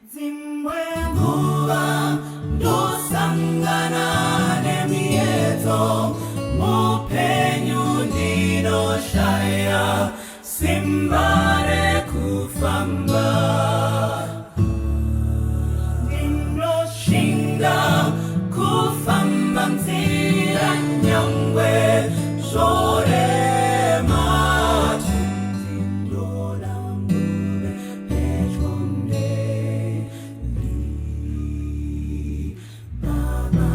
Dzimwe nguva ndosangana nemiedzo mupenyu ndinoshaya simba rekufamba ndinoshinga kufamba nzira nyangwe zvorema ndinoda muve pedyo neni Baba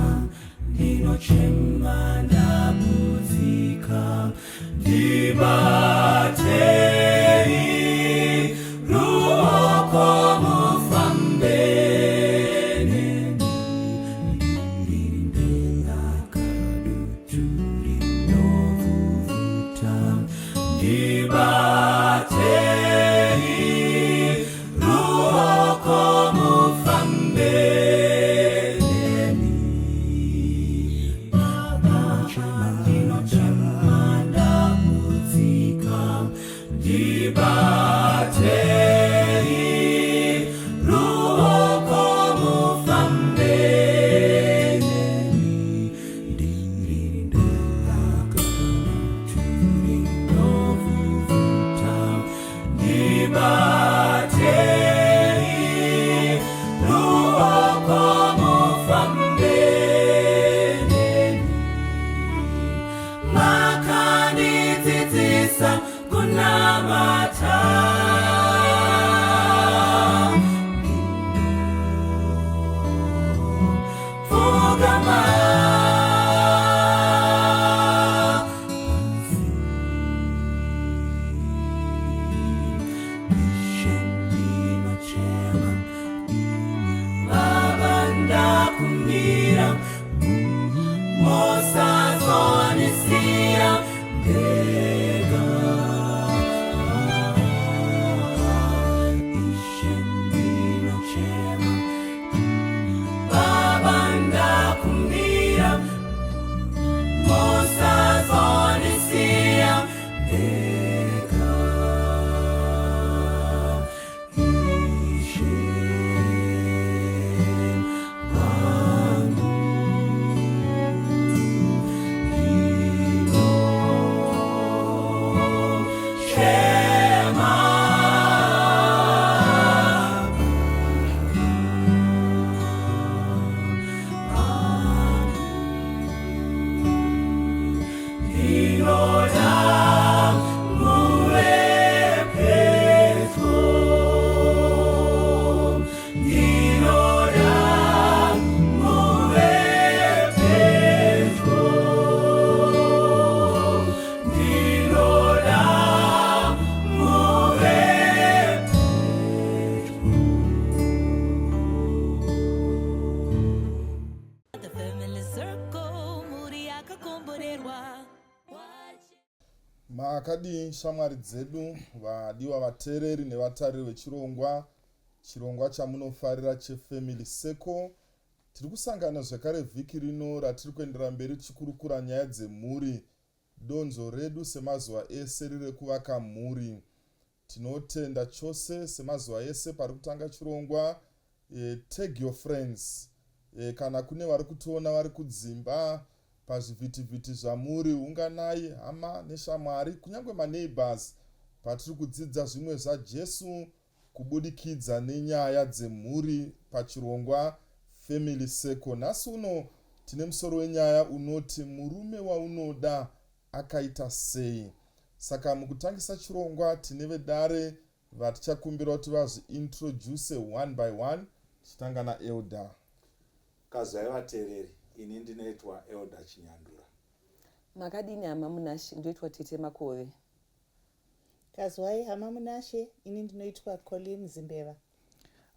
ndinochema ndambudzika ndibatei ruoko mufambe neni ndiri ndega kadutu rinovhuvhuta ndibatei ruoko mufambe neni Baba ndinochema ndambudzika ndibatei ruoko mufambe neni ndiri ndega kadutu rinovhuvhuta ndibatei ruoko mufambe neni makandidzidzisa kunamata pfugama Ishe ndinochema imi Baba ndakumbira musazondisiya ndega Ishe ndinochema Baba ndakumbira musazondisiya ndega Ishe wangu ndinochema ndinoda muve pedyo ndinoda muve pedyo ndinoda muve The family circle, mhuri yakakomborerwa. Makadii shamwari dzedu, vadiwa vateereri nevatariri vechirongwa, chirongwa chamunofarira cheFamily Circle. Tiri kusangana zvakare vhiki rino ratiri kuendera mberi tichikurukura nyaya dzemhuri. Donzvo redu semazuva ese riri rekuvaka mhuri. Tinotenda chose semazuva ese pari kutanga chirongwa e, tag your friends e, kana kune vari kutiona vari kudzimba pazvivhitivhiti zvamuri unganai hama neshamwari kunyange maneighbors patiri kudzidza zvimwe zvaJesu kubudikidza nenyaya dzemhuri pachirongwa Family Circle. Nhasi uno tine musoro wenyaya unoti murume waunoda akaita sei. Saka mukutangisa chirongwa tine vedare vatichakumbira kuti vazviintroduce one by one tichitanga naElder. Kazwai vateereri, ini ndinoitwa Elder Chinyandura. Makadini hama Munashe, ndoitwa Tete Makove. Kazwai hama Munashe, ini ndinoitwa Colleen Zimbeva.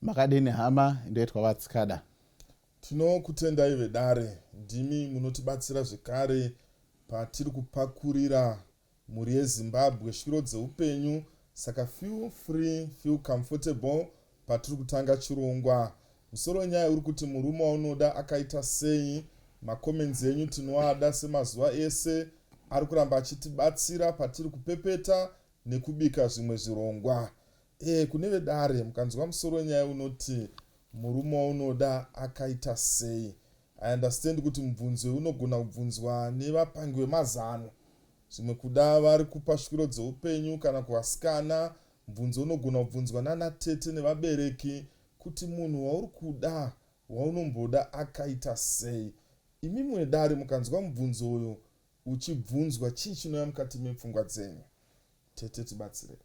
Makadini hama, ndoitwa Vatsikada. Tinokutendai vedare, ndimi munotibatsira zvekare patiri kupakurira mhuri yeZimbabwe shwiro dzeupenyu saka feel free, feel comfortable patiri kutanga chirongwa. Musoro wenyaya uri kuti murume waunoda akaita sei? Macomments enyu tinoada semazuva ese, ari kuramba achitibatsira patiri kupepeta nekubika zvimwe zvirongwa. Kune vedare, mukanzwa musoro wenyaya unoti murume waunoda akaita sei, I understand kuti mubvunzo unogona kubvunzwa nevapangi vemazano, zvimwe kuda vari kupa shwiro dzeupenyu kana kuvasikana. Mubvunzo unogona kubvunzwa nanatete nevabereki kuti munhu wauri kuda, waunomboda akaita sei. Imi mwedare, mukanzwa mubvunzo uyu uchibvunzwa, chii chinouya mukati mepfungwa dzenyu? Tete, tibatsire.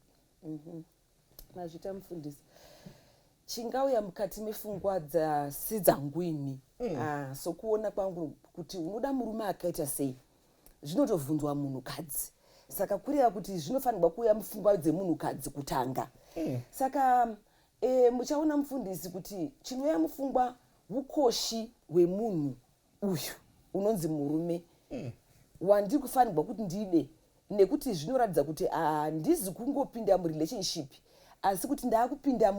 Mazvita, mufundisi. Chingauya mukati mepfungwa dzasidzangu ini, ah, sokuona kwangu, kuti unoda murume akaita sei zvinotobvunzwa munhukadzi. Saka kureva kuti zvinofanirwa kuuya mupfungwa dzemunhukadzi kutanga. Saka muchaona, mufundisi, kuti chinouya mupfungwa ukoshi hwemunhu uyu unonzi murume wandiri kufanirwa kuti ndide, nekuti zvinoratidza kuti handizi kungopinda murelationship, asi kuti ndaakupinda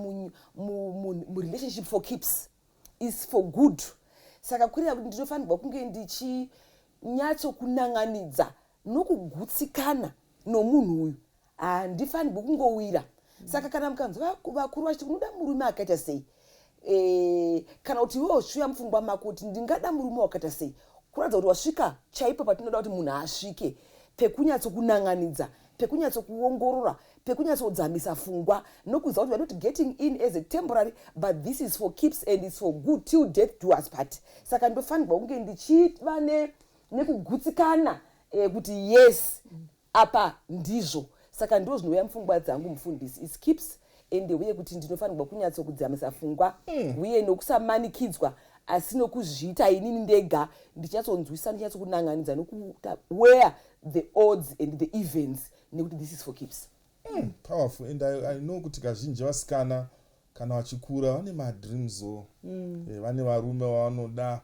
murelationship for keeps, is for good. Saka kureva kuti ndinofanirwa kunge ndichinyatsokunan'anidza nokugutsikana nomunhu uyu, handifanirwi kungowira. Saka kana mukanzwa vakuru vachiti unoda murume akaita sei, kana kuti iwewo zvichiuya mupfungwa mako kuti ndingada murume wakaita sei, kuratidza kuti wasvika chaipo patinoda kuti munhu asvike pekunyatsokunan'anidza, pekunyatsokuongorora, pekunyatsodzamisa pfungwa, nokuziva kuti we are not getting in as a temporary, but this is for keeps and is for good till death do us part. Saka ndofanirwa kunge ndichiva nekugutsikana kuti yes, apa ndizvo. Saka ndo zvinouya mupfungwa dzangu, mufundisi, is keeps and uye kuti ndinofanirwa kunyatsokudzamisa pfungwa, uye nokusamanikidzwa, asi nokuzviita inini ndega, ndichinyatsonzwisa, ndichinyatsokunan'anidza nokuta where the odds and the events, nekuti this is for keeps. Powerful. And I know kuti kazhinji vasikana kana vachikura vane madreams o, vane varume vavanoda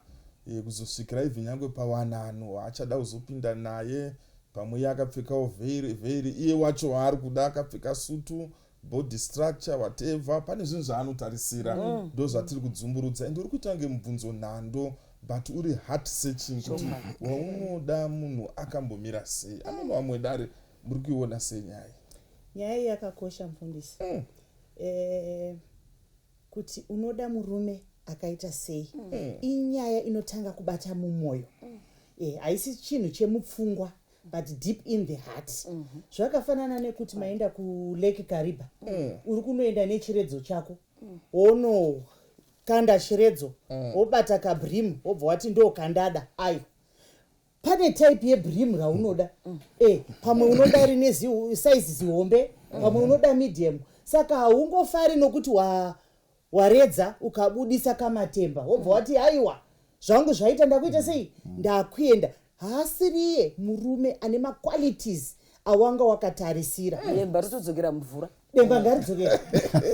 kuzosvikira even nyange pawanano waachada kuzopinda naye. Pamwe iye akapfekawo veil veil, iye wacho waari kuda akapfeka sutu, body structure, whatever. Pane zvinhu zvaanotarisira, ndo zvatiri kudzumburudza. And uri kuita kunge mubvunzo nhando, but uri heart searching kuti waunoda munhu akambomira sei. Amene vamwe dare, muri kuiona sei nyaya iyi? Nyaya iyi yakakosha, mufundisi. Kuti unoda murume akaita sei inyaya inotanga kubata mumwoyo. Haisi chinhu chemupfungwa, but deep in the heart. Zvakafanana nekuti maenda kuLake Kariba, uri kunoenda nechiredzo chako, wonokanda chiredzo, wobata kabream, wobva wati ndo kandada. Ayo pane type yebream raunoda. Pamwe unoda rine size zihombe, pamwe unoda medium. Saka haungofari nokuti waredza ukabudisa kamatemba, wobva wati aiwa, zvangu zvaita, ndakuita sei, ndakuenda. Haasiriye murume ane maqualities awanga wakatarisira. Demba rotodzokera mumvura. Demba ngaridzokere,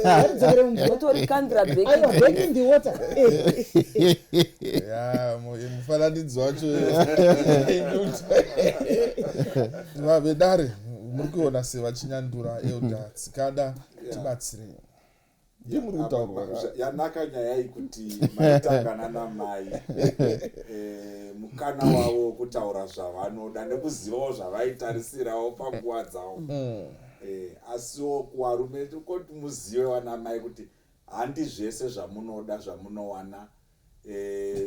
ngaridzokere mumvura. Rotorikandira. Aiwa, back in the water. Ya, mufananidzo wacho. Vedare, muri kuiona sevachinyandura? Elder Tsikada, tibatsirei, ndiye muri kutaurwa. Yanaka nyaya iyi kuti maitangana namai, mukana wavo wokutaura zvavanoda nekuzivawo zvavaitarisirawo panguva dzavo. Asiwo kuvarume koti muzive, vanamai, kuti handi zvese zvamunoda zvamunowana.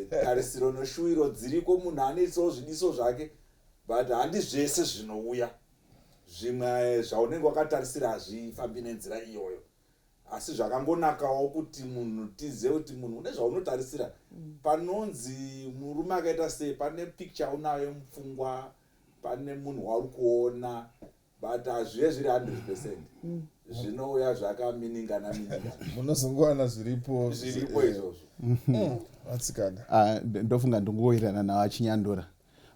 Tarisiro neshuwiro dziriko, munhu anoisawo zvidiso zvake, but handi zvese zvinouya. Zvimwe zvaunenge wakatarisira hazvifambi nenzira iyoyo. Asi zvakangonakawo kuti munhu tizive kuti munhu une zvaunotarisira. Panonzi murume akaita sei, pane picture unayo mupfungwa, pane munhu wauri kuona, but hazvive zviri 100%. Zvinouya zvakaminingana miningana. Munozongowana zviripo. Zviripo izvozvo. Vatsikana. Ah, ndofunga ndingowirirana navo achinyandura.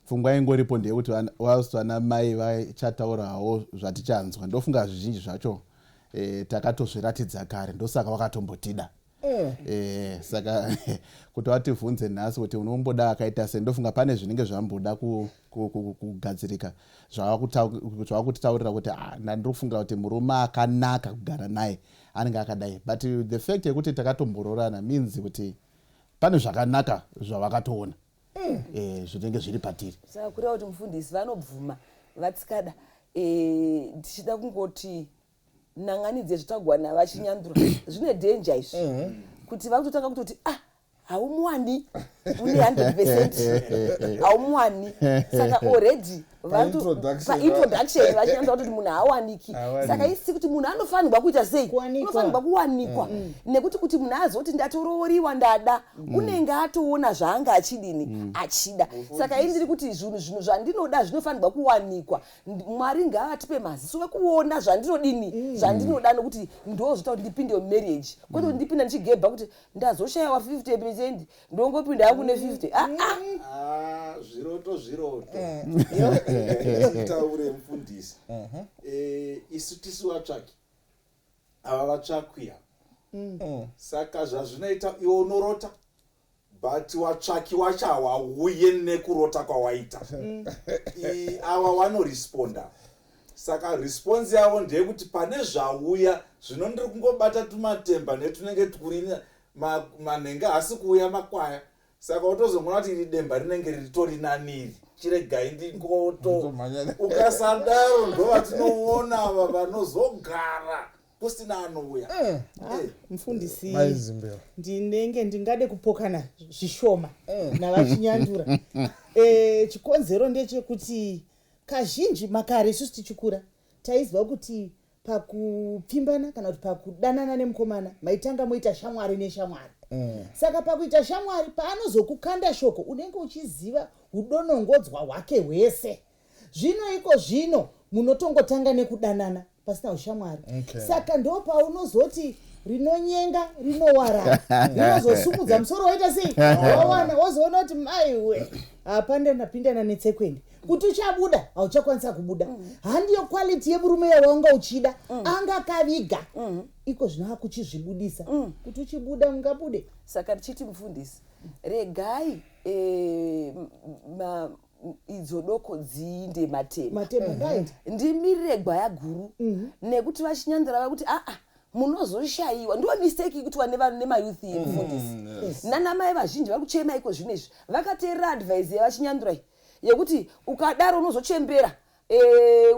Pfungwa ingoripo ndeyekuti whilst vana mai vachataurawo zvatichanzwa, ndofunga zvizhinji zvacho takatozviratidza kare, ndosaka vakatombotida. Saka kuti vativhunze nhasi kuti unomboda akaita sei, ndofunga pane zvinenge zvamboda kugadzirika, zvavakutitaurira kuti, "Ah, ndandiri kufungira kuti murume akanaka kugara naye anenge akadai." But the fact yekuti takatombororana means kuti pane zvakanaka zvavakatoona zvinenge zviri patiri. Saka kureva kuti mufundisi vanobvuma, vatsikada, tichida kungoti nanganidze zvitagwa navachinyandura zvine dhenja izvi kuti vakutotanga kutoti ah, haumuwani, une 100% haumuwani. Saka already Pa-introduction. Paintroduction vachinyanza kutoti munhu haawaniki. Haawaniki. Saka isi kuti munhu anofanirwa kuita sei? Kuwanikwa. Unofanirwa kuwanikwa, nekuti kuti munhu azoti ndatorooriwa, ndada, unenge atoona zvaanga achidini, achida. Saka ini ndiri kuti zvinhu zvandinoda zvinofanirwa kuwanikwa. Mwari ngaavatipe maziso ekuona zvandinodini, zvandinoda, nokuti ndo zvita kuti ndipinde mumarriage, kwete kuti ndipinda ndichigebha kuti ndazoshayiwa 50%, ndongopinda hangu ne50. Ah, ah. Ah, zviroto zviroto. Taure mufundisi. Isu tisu vatsvaki, ava vatsvakwi ava. Saka zvazvinoita, iwe unorota, but watsvaki wacho hawauye nekurota kwawaita. Ava vanoresponda. Saka response yavo ndeyekuti pane zvauya zvino, ndiri kungobata tumatemba netunenge twuri manhenge, haasi kuuya makwaya. Saka utozongoona kuti iri demba rinenge riritori naniri, chiregai ndingoto. Ndotomhanya. Ukasadaro, ndovatinoona ava vanozogara kusina anouya. Mufundisi, Maizimbero. ndinenge ndingade kupokana zvishoma navachinyandura. Chikonzero ndechekuti kazhinji makare isusu tichikura taiziva kuti pakupfimbana kana kuti pakudanana nemukomana, maitanga moita shamwari neshamwari. Saka pakuita shamwari, paanozokukanda shoko, unenge uchiziva udonongodzwa hwake hwese. Zvino iko zvino munotongotanga nekudanana pasina ushamwari. Saka ndo paunozoti rinonyenga rinowarara, rinozosumudza musoro, waita sei, wawana, wozoona kuti maiwe, hapanda, ndapindana netsekwende. Kuti uchabuda, hauchakwanisa kubuda. Handiyo quality yemurume yawanga uchida, anga kaviga. Iko zvino akuchizvibudisa. Kuti uchibuda, ungabude. Saka tichiti, mufundisi, regai idzo doko dziinde matemba. Matemba ngaende. Ndimirire gwaya guru, nekuti vachinyandura vakuti aa, munozoshayiwa. Ndiwo mistake ikuitwa nemayouth iyi, mufundisi. Nanamai vazhinji vari kuchema iko zvino izvi, vakateerera advice yavachinyandura iyi yekuti ukadaro unozochembera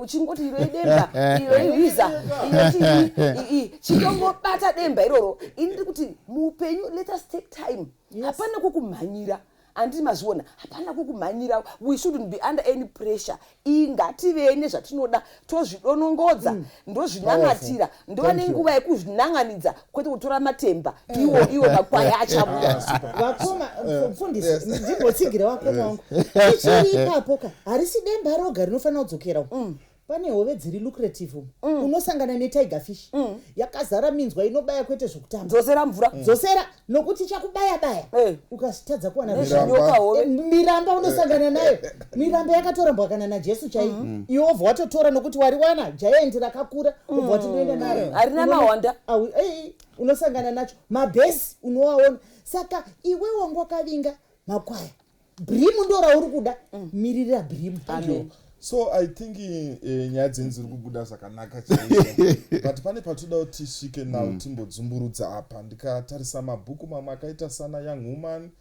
uchingoti iro idemba, iro ihwiza, iro chii, chitongobata demba iroro. Ini ndiri kuti muupenyu, let us take time. Hapana kukumhanyira, handiti mazviona? Hapana kukumhanyira. We shouldn't be under any pressure. Ngativei nezvatinoda, tozvidonongodza, ndozvinamatira, ndova Thank you. nenguva yekuzvinanganidza, kwete kutora matemba iwo iwo makwaya achabuda. Vakoma, mufundisi, ndimbotsigira vakoma vangu tichiri ipapo ka. Harisi demba roga rinofanira kudzokera umu. Pane hove dziri lucrative umu. Unosangana netiger fish yakazara minzwa inobaya kwete zvokutamba. Dzosera mvura. Dzosera, nokuti chakubaya baya, ukasitadza kuwana. Nezvinyoka, hove. Miramba unosangana nayo. Miramba yakatorambwa kana naJesu chaiyo. Iwe wobva watotora nokuti wariwana giant rakakura, wobva wati ndoenda naro. Harina mahwanda. Unosangana nacho. Mabhesi unowaona. Saka iwe wanga wakavinga makwaya, bream ndo rauri kuda, miririra bream. Amen. So I think nyaya dzenyu dziri kubuda zvakanaka chaizvo, but pane patoda kuti tisvike now, timbodzumburudza apa. Ndikatarisa mabhuku mamwe akaita sana Young Woman,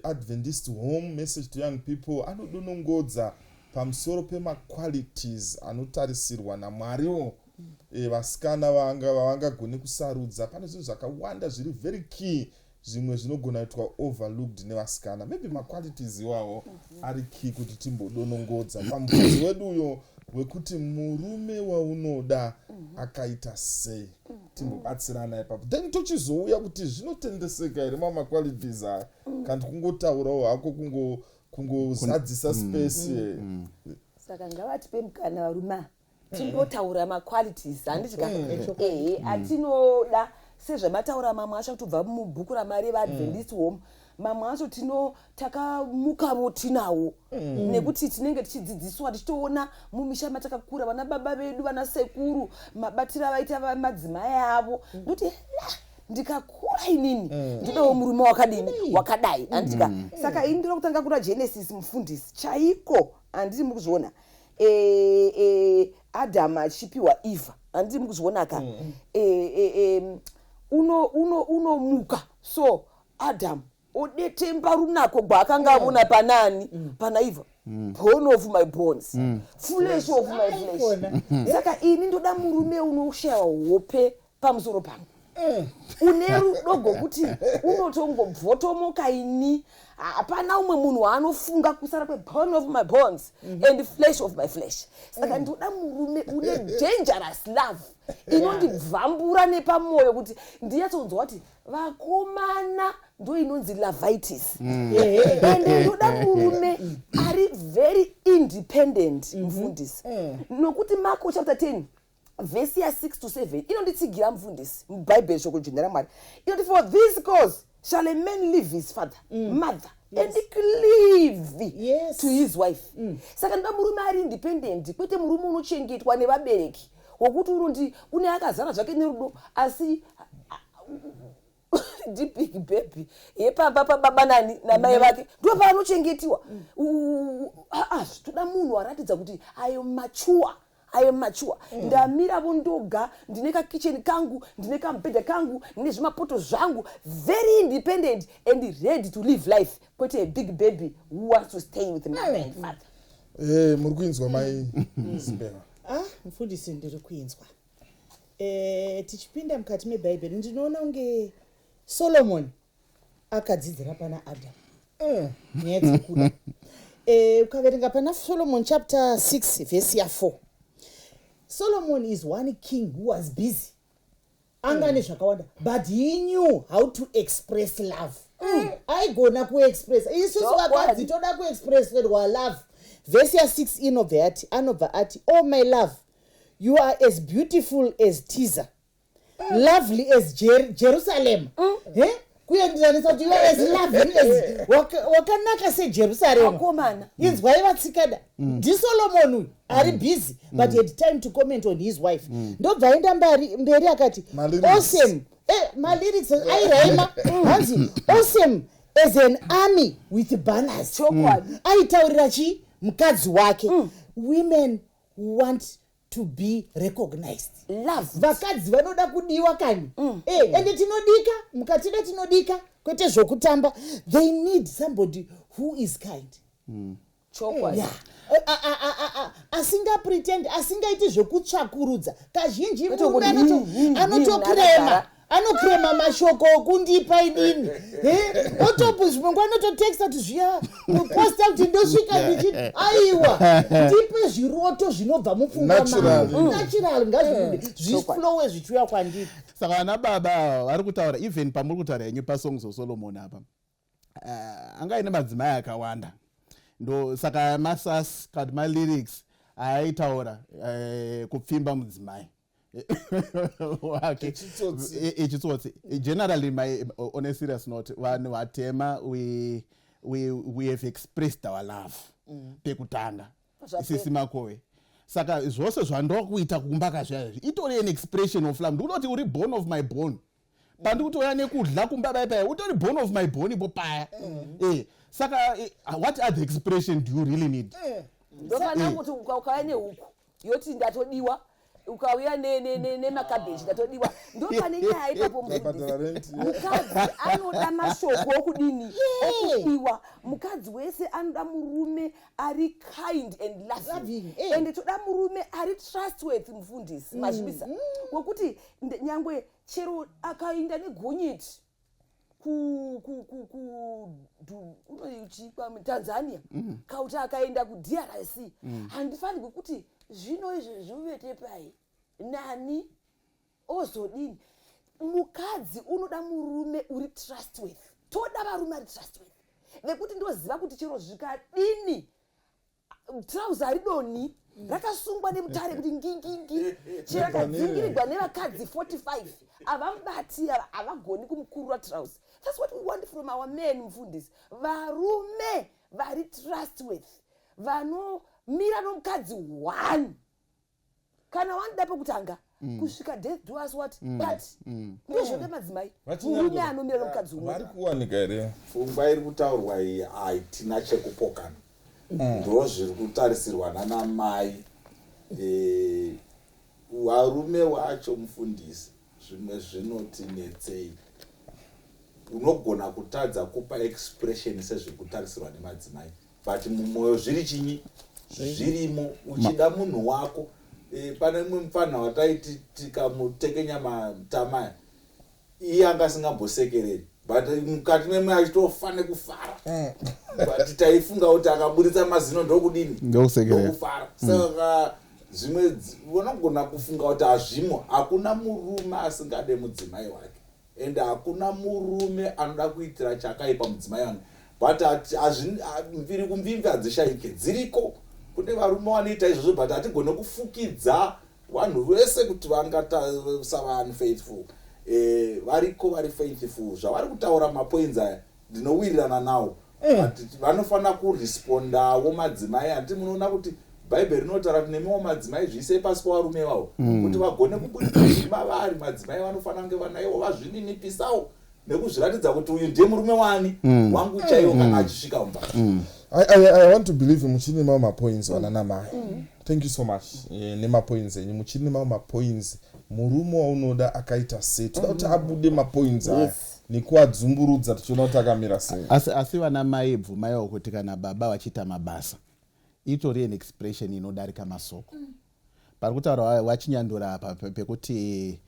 Adventist Home, Message to Young People, anodonongodza pamusoro pemaqualities anotarisirwa namwariwo vasikana vavangagone kusarudza. Pane zvinhu zvakawanda zviri very key, zvimwe zvinogona kuitwa overlooked nevasikana. Maybe maqualities iwawo ari key kuti timbodonongodza pamubvunzo wedu uyo wekuti murume waunoda akaita sei. Timbobatsirana ipapo, then tochizouya kuti zvinotendeseka here mamaqualities aya, kana kungotaurawo hako, kungozadzisa space. Saka ngavatipe mukana varume ava, tingotaura maqualities, handiti ka? Ehe, atinoda sezvamataura. Mamwe acho kutobva mubhuku ramari yevaAdventist Home, mamwe acho tino takamukavo tinawo, nekuti tinenge tichidzidziswa, tichitoona mumisha matakakura, vana baba vedu, vana sekuru, mabatiro avaita madzimai avo, ndokuti la ndikakura inini ndidewo murume wakadini, wakadai, handiti ka? Saka ini ndinoda kutanga kuna Genesis, mufundisi, chaiko, handiti muri kuzviona? Adamu achipiwa Eva, handiti muri kuzviona ka? Unomuka so Adamu odetemba runako gwaakanga aona panani, pana Eva. Bone of my bones, flesh of my flesh. Aikona. Saka ini ndoda murume unoshayiwa hope pamusoro pangu, une rudo gwokuti unotongobvotomoka ini, hapana umwe munhu waanofunga kusara kwebone of my bones and flesh of my flesh. Saka ndoda murume une dangerous love inondibvambura nepamwoyo kuti ndinyatsonzwa kuti vakomana ndo inonzi lavitis. Ende ndoda murume ari very independent, mufundisi, nokuti Marko chapter 10 vhesi ya6 to 7 inonditsigira, mufundisi. Mubhaibheri, shoko dzvene raMwari inoti, "For this cause shall a man leave his father, mother and cleave to his wife." Saka ndoda murume ari independent, kwete murume unochengetwa nevabereki, wokuti unondi une akazara zvake nerudo, asi ndibig baby yepamba pababa nani namai vake, ndo paanochengetiwa. Aa, toda munhu aratidza kuti ayo mature, ayo mature. Ndamiravo ndoga, ndine kakicheni kangu, ndine kamubhedha kangu, ndine zvimapoto zvangu, very independent and ready to live life, kwete a big baby who wants to stay with mother and father. Muri kuinzwa, mai Zimbeva? Ah, mufundisi, ndiri kuinzwa. Tichipinda mukati mebhaibheri, ndinoona kunge Solomon akadzidzira pana Adamu nyaya dzekuda. Ukaverenga pana Solomon chapter 6 vhesi ya4, Solomon is one king who was busy, anga nezvakawanda, but he knew how to express love. Aigona kuexpressa. Isusu vakadzi toda kuexpresserwa love. Vhesi ya6 inobva yati, anobva ati, "Oh my love, you are as beautiful as Tiza, lovely as Jerusalem." He, kuenderanisa kuti you are as lovely as wakanaka seJerusarema. Vakomana. Inzwai vatsikada, ndiSolomon uyu ari busy, but had time to comment on his wife. Ndobva aenda mberi akati, Malyrics. "Awesome." Malyrics airaima, hanzi, "Awesome as an army with banners." Chokwadi. Aitaurira chii mukadzi wake? Women want to be recognized. Loved. Vakadzi vanoda kudiwa kani. Ende tinodika, mukatida tinodika, kwete zvokutamba. They need somebody who is kind. Chokwadi. Yeah. Asingapretend, asingaiti zvekutsvakurudza kazhinji. Kwete Murume kuti anotokrema, akagara. anokrema mashoko okundipa inini. Otobuzvimwe anototexta kuti zviya, posta kuti ndosvika ndichiti, aiwa, ndipe zviroto zvinobva mupfungwa Naturally. mangu, natural, ngazvibude, zviflowe zvichiuya kwandiri. Saka vana baba ava vari kutaura, even pamuri kutaura henyu paSongs of Solomon apa, anga aine madzimai akawanda, ndo saka masas kana kuti malyrics aaitaura kupfimba mudzimai wake. Echitsotsi. Echitsotsi. Generally, on a serious note, vanhu vatema, we have expressed our love pekutanga. Zvapera. Sisi Makowe, saka zvose zvandokuita kumba kazviya itori an expression of love. Ndikutoti uri bone of my bone, pandikutouya nekudla kumba pai paya, utori bone of my bone ipo paya. Saka what other expression do you really need? Ndofanira kuti ukauya nehuku yoti ndatodiwa, ukauya nemakabheji ndatodiwa, ndo pane nyaya ipapo, Ndabhadhara mufundisi. rent. Mukadzi anoda mashoko okudini? Okudiwa. Mukadzi wese anoda murume ari kind and loving. Loving, eh. Ende toda murume ari trustworthy, mufundisi, mazvibisa, wekuti nyangwe chero akainda negonyeti kunochikwa Tanzania, kauti akaenda kuDRC, handifanirwi kuti zvino izvi zvivete pai nani, ozodini. Mukadzi unoda murume uri trustworthy. Toda varume ari trustworthy, vekuti ndoziva kuti chero zvikadini, trauza haridoni rakasungwa nemutare kuti ngingingi, chero akadzingirirwa nevakadzi 45 havamubati, havagoni kumukurura trauza. That's what we want from our men, mufundisi, varume vari trustworthy, vanomira nomukadzi one kana wanoda pekutanga kusvika death do us what but. Ndozvoda madzimai, murume anomira nomukadzi umwe. Vari kuwanika here? Pfungwa iri kutaurwa iyi haitina chekupokana, ndo zviri kutarisirwa nanamai. Varume wacho, mufundisi, zvimwe zvinotinetsei, unogona kutadza kupa expression sezviri kutarisirwa nemadzimai. But mumwoyo zviri chinyi? Zvirimo. Uchida munhu wako. Pane mumwe mufana wataiti tikamutekenya matama aya, iye anga asingambosekereri, but mukati memwe achitofa nekufara, but taifunga kuti akaburitsa mazino ndokudini? Ndokusekerera. Ndokufara. Saka zvimwe unogona kufunga kuti hazvimo. Hakuna murume asingade mudzimai wake, ende hakuna murume anoda kuitira chakaipa mudzimai wake, but mviri kumvimvi hadzishayike, dziriko. Kune varume vanoita izvozvo, but hatigone kufukidza vanhu vese kuti vangatasava unfaithful. Variko vari faithful. Zvavari kutaura, mapoints aya ndinowirirana nawo, but vanofanira kurespondawo madzimai. Handiti munoona kuti Bhaibheri rinotaura kuti nemiwo madzimai zviisei pasi pavarume vavo kuti vagone kuburitsa zviri mavari? Madzimai vanofanira kunge vanaiwo vazvininipisawo nekuzviratidza kuti uyu ndiye murume wani wangu chaiwo kana achisvika mumba. I want to believe muchine mamwe mapoints, vana namai. Thank you so much nemapoints enyu. Muchine mamwe mapoints, murume waunoda akaita sei? Toda kuti abude mapoints aya nekuadzumburudza, tichiona kuti akamira sei. Asi vana mai, bvumaiwo kuti kana baba vachiita mabasa, itori an expression inodarika masoko. Pari kutaura vachinyandura apa pekuti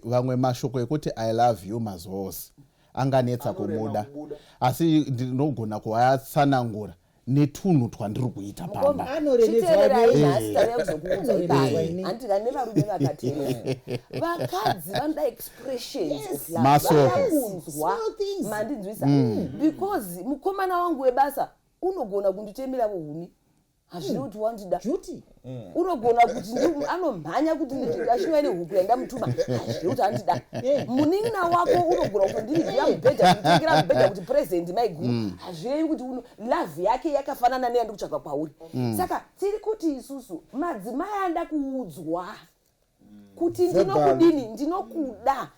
vamwe mashoko ekuti "I love you" mazuva ose anganetsa Anorema kumuda, kubuda. Asi ndinogona kuvatsanangura netunhu twandiri kuita pamba. Anoremedzwa. Chiteererai. Nei? Nhasi tauya kuzokuudza Anoremedzwa ipai. ini. Handiti kane varume vakateerera, vakadzi vanoda expressions of love. Masoko. Vanoda kunzwa. Small things. Mandinzwisa? Because mukomana wangu webasa unogona kunditemera huni, hazviri kuti wandida. Duty. Unogona kuti anomhanya kuti ashinwa nehuku yandamutuma, hazviri kuti andida. Munin'ina wako unogona kuti ndirigira mubhedha, kunditengera mubhedha kuti present maiguru, hazvirevi kuti love yake yakafanana neyandiri kutsvaga kwauri. Saka tiri kuti isusu madzimai anoda kuudzwa kuti Verbally. ndinokudini, ndinokuda.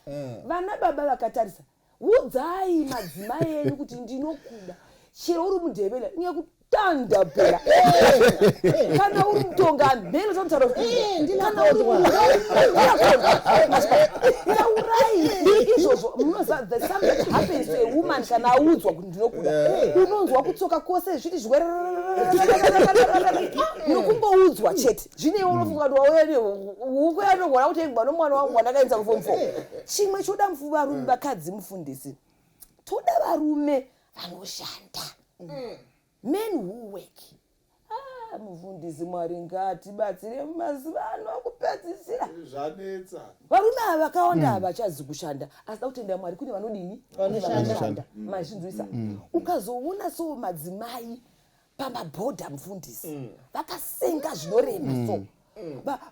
Vana baba vakatarisa, udzai madzimai enyu kuti ndinokuda. Chero uri mudhevela, nyakutanda phela, kana uri mutonga mheno tonotaura. Kana uri taurai izvozvo. Munoziva, the something happens to a woman kana audzwa kuti ndinokuda. Unonzwa kutsoka kwose zviti zviwe nokumboudzwa chete. Zvineiwo unofunga kuti wauya nehuku yanogona kutengwa nomwana wangu wandakaendesa kuform 4. Chimwe choda varume, vakadzi, mufundisi, toda varume vanoshanda, men who work. Ah, mufundisi, Mwari ngatibatsire mumazuva ano akupedzisira. Zvanetsa. Varume ava vakawanda havachazi kushanda, asi da kutenda Mwari kune vanodini? Kune vanoshanda. Mazvinzwisa? Ukazoona so madzimai pamabhodha, mufundisi, vakasenga zvinorema so,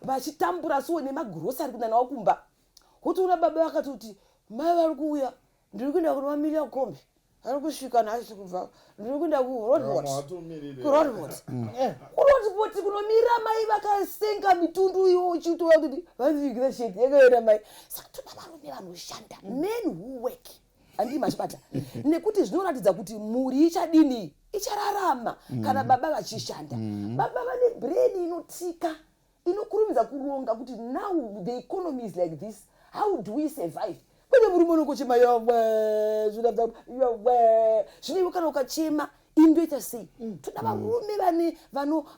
vachitambura so nemagirosari kuenda nawo kumba, wotoona baba vakatoti, "Mai vari kuuya, ndiri kuenda kunovamirira kombi, ari kusvika nhasi kubva, ndiri kuenda kuRoadport." KuRoadport, kuRoadport kunomira mai vakasenga mitundu iwo, uchitouya kuti vavigira sheti yakaenda mai. Saka toda varume vanoshanda, men who work. Handii machibata? Nekuti zvinoratidza kuti mhuri ichadini? Ichararama kana baba vachishanda. Baba vane brain inotika, inokurumidza kuronga kuti now the economy is like this, how do we survive? Kwete murume unongochema, "Yawe, yawe." Zvino iwe kana ukachema, indoita sei? Toda varume vane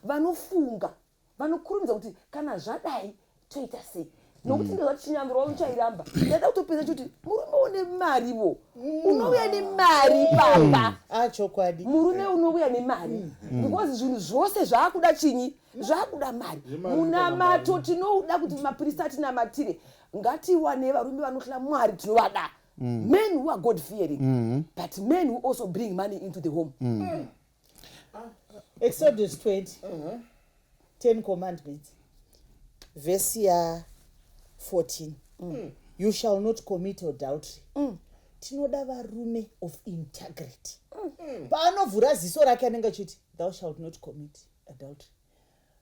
vanofunga, vanokurumidza kuti kana zvadai toita sei, nokuti ndozvati chinyambiro uchairamba. Ndada kutopedza choti murume une marivo, unouya nemari pamba. A, chokwadi. Murume unouya nemari, because zvinhu zvose zvaakuda chinyi? Zvaakuda mari. Zvemari. Munamato tinouda kuti mapurisa atinamatire. Ngatiwane varume vanohla Mwari, tinovada, men who are God fearing, but men who also bring money into the home. Exodus 20, 10 Commandments, vhesi ya14, "You shall not commit adultery." Tinoda varume of integrity. Paanovhura ziso rake anenge achiti, "Thou shalt not commit adultery."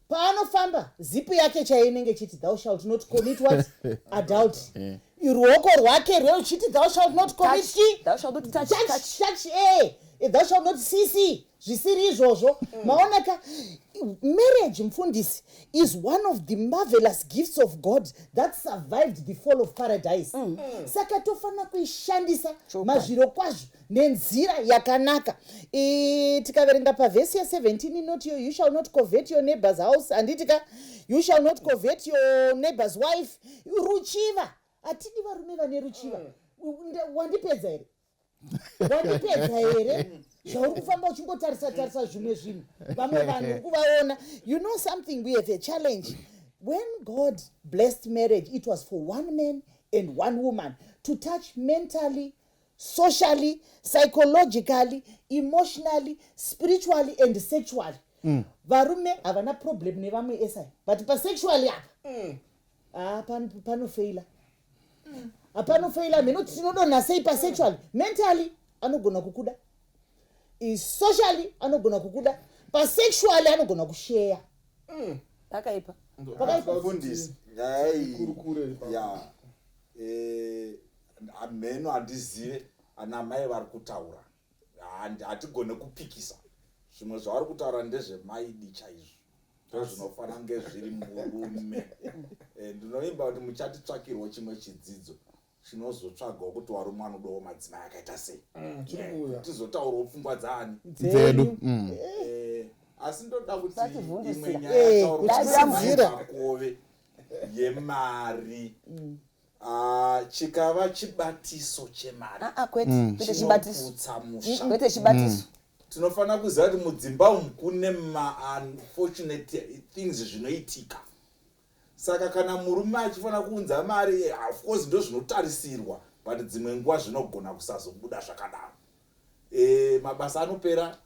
Paanofamba, zipu yake chaiyo inenge ichiti, "Thou shalt not commit what? Adultery." Ruoko rwake rweuchiti thou shalt not commit Touch. chi Thou shalt not touch, touch, touch. touch, eh, thou shalt not see, see zvisiri izvozvo. Maonaka, marriage, mufundisi, is one of the marvelous gifts of God that survived the fall of paradise. Saka tofanira kuishandisa mazviro kwazvo nenzira yakanaka. Tikaverenga pavhesi ya17 inoti, "You shall not covet your neighbor's house," handiti ka? "You shall not covet your neighbor's wife." Ruchiva, hatidi varume vane ruchiva. Wandipedza here? Wandipedza here zvauri kufamba uchingotarisa tarisa zvimwe zvinhu, vamwe vanhu uri kuvaona? You know something, we have a challenge. When God blessed marriage, it was for one man and one woman to touch mentally, socially, psychologically, emotionally, spiritually and sexually. Varume havana problem nevamwe esai, but pasexually apa, ah, panofeila, hapanofeila. Mheno tinodonha sei pasexually? Mentally anogona kukuda, socially anogona kukuda, pasexually anogona kusheya. Pakaipa. Pakaipa. Mufundisi, nyaya iyi Kurukure ipapo. Ya, hameno, handizive ana mai vari kutaura. Hatigone kupikisa zvimwe zvavari kutaura, ndezvemaidi chaizvo, ndozvinofanira kunge zviri murume. Ndinovimba kuti muchatitsvakirwo chimwe chidzidzo chinozotsvagawo kuti varume vanodawo madzimai akaita sei. Chiri kuuya. Tizotaurawo pfungwa dzaani dzedu. Asi ndoda kuti Usativhundusira. imwe nyaya yataurwa Kutisidzira. makove yemari. Ah, chikava chibatiso chemari Ah, ah, kwete, kwete chibatiso. chinoputsa musha. Kwete chibatiso. Tinofanira kuziva kuti mudzimba umu kune maunfortunate things zvinoitika. Saka kana murume achifanira kuunza mari, of course ndo zvinotarisirwa, but dzimwe nguva zvinogona kusazobuda zvakadaro. Mabasa anopera,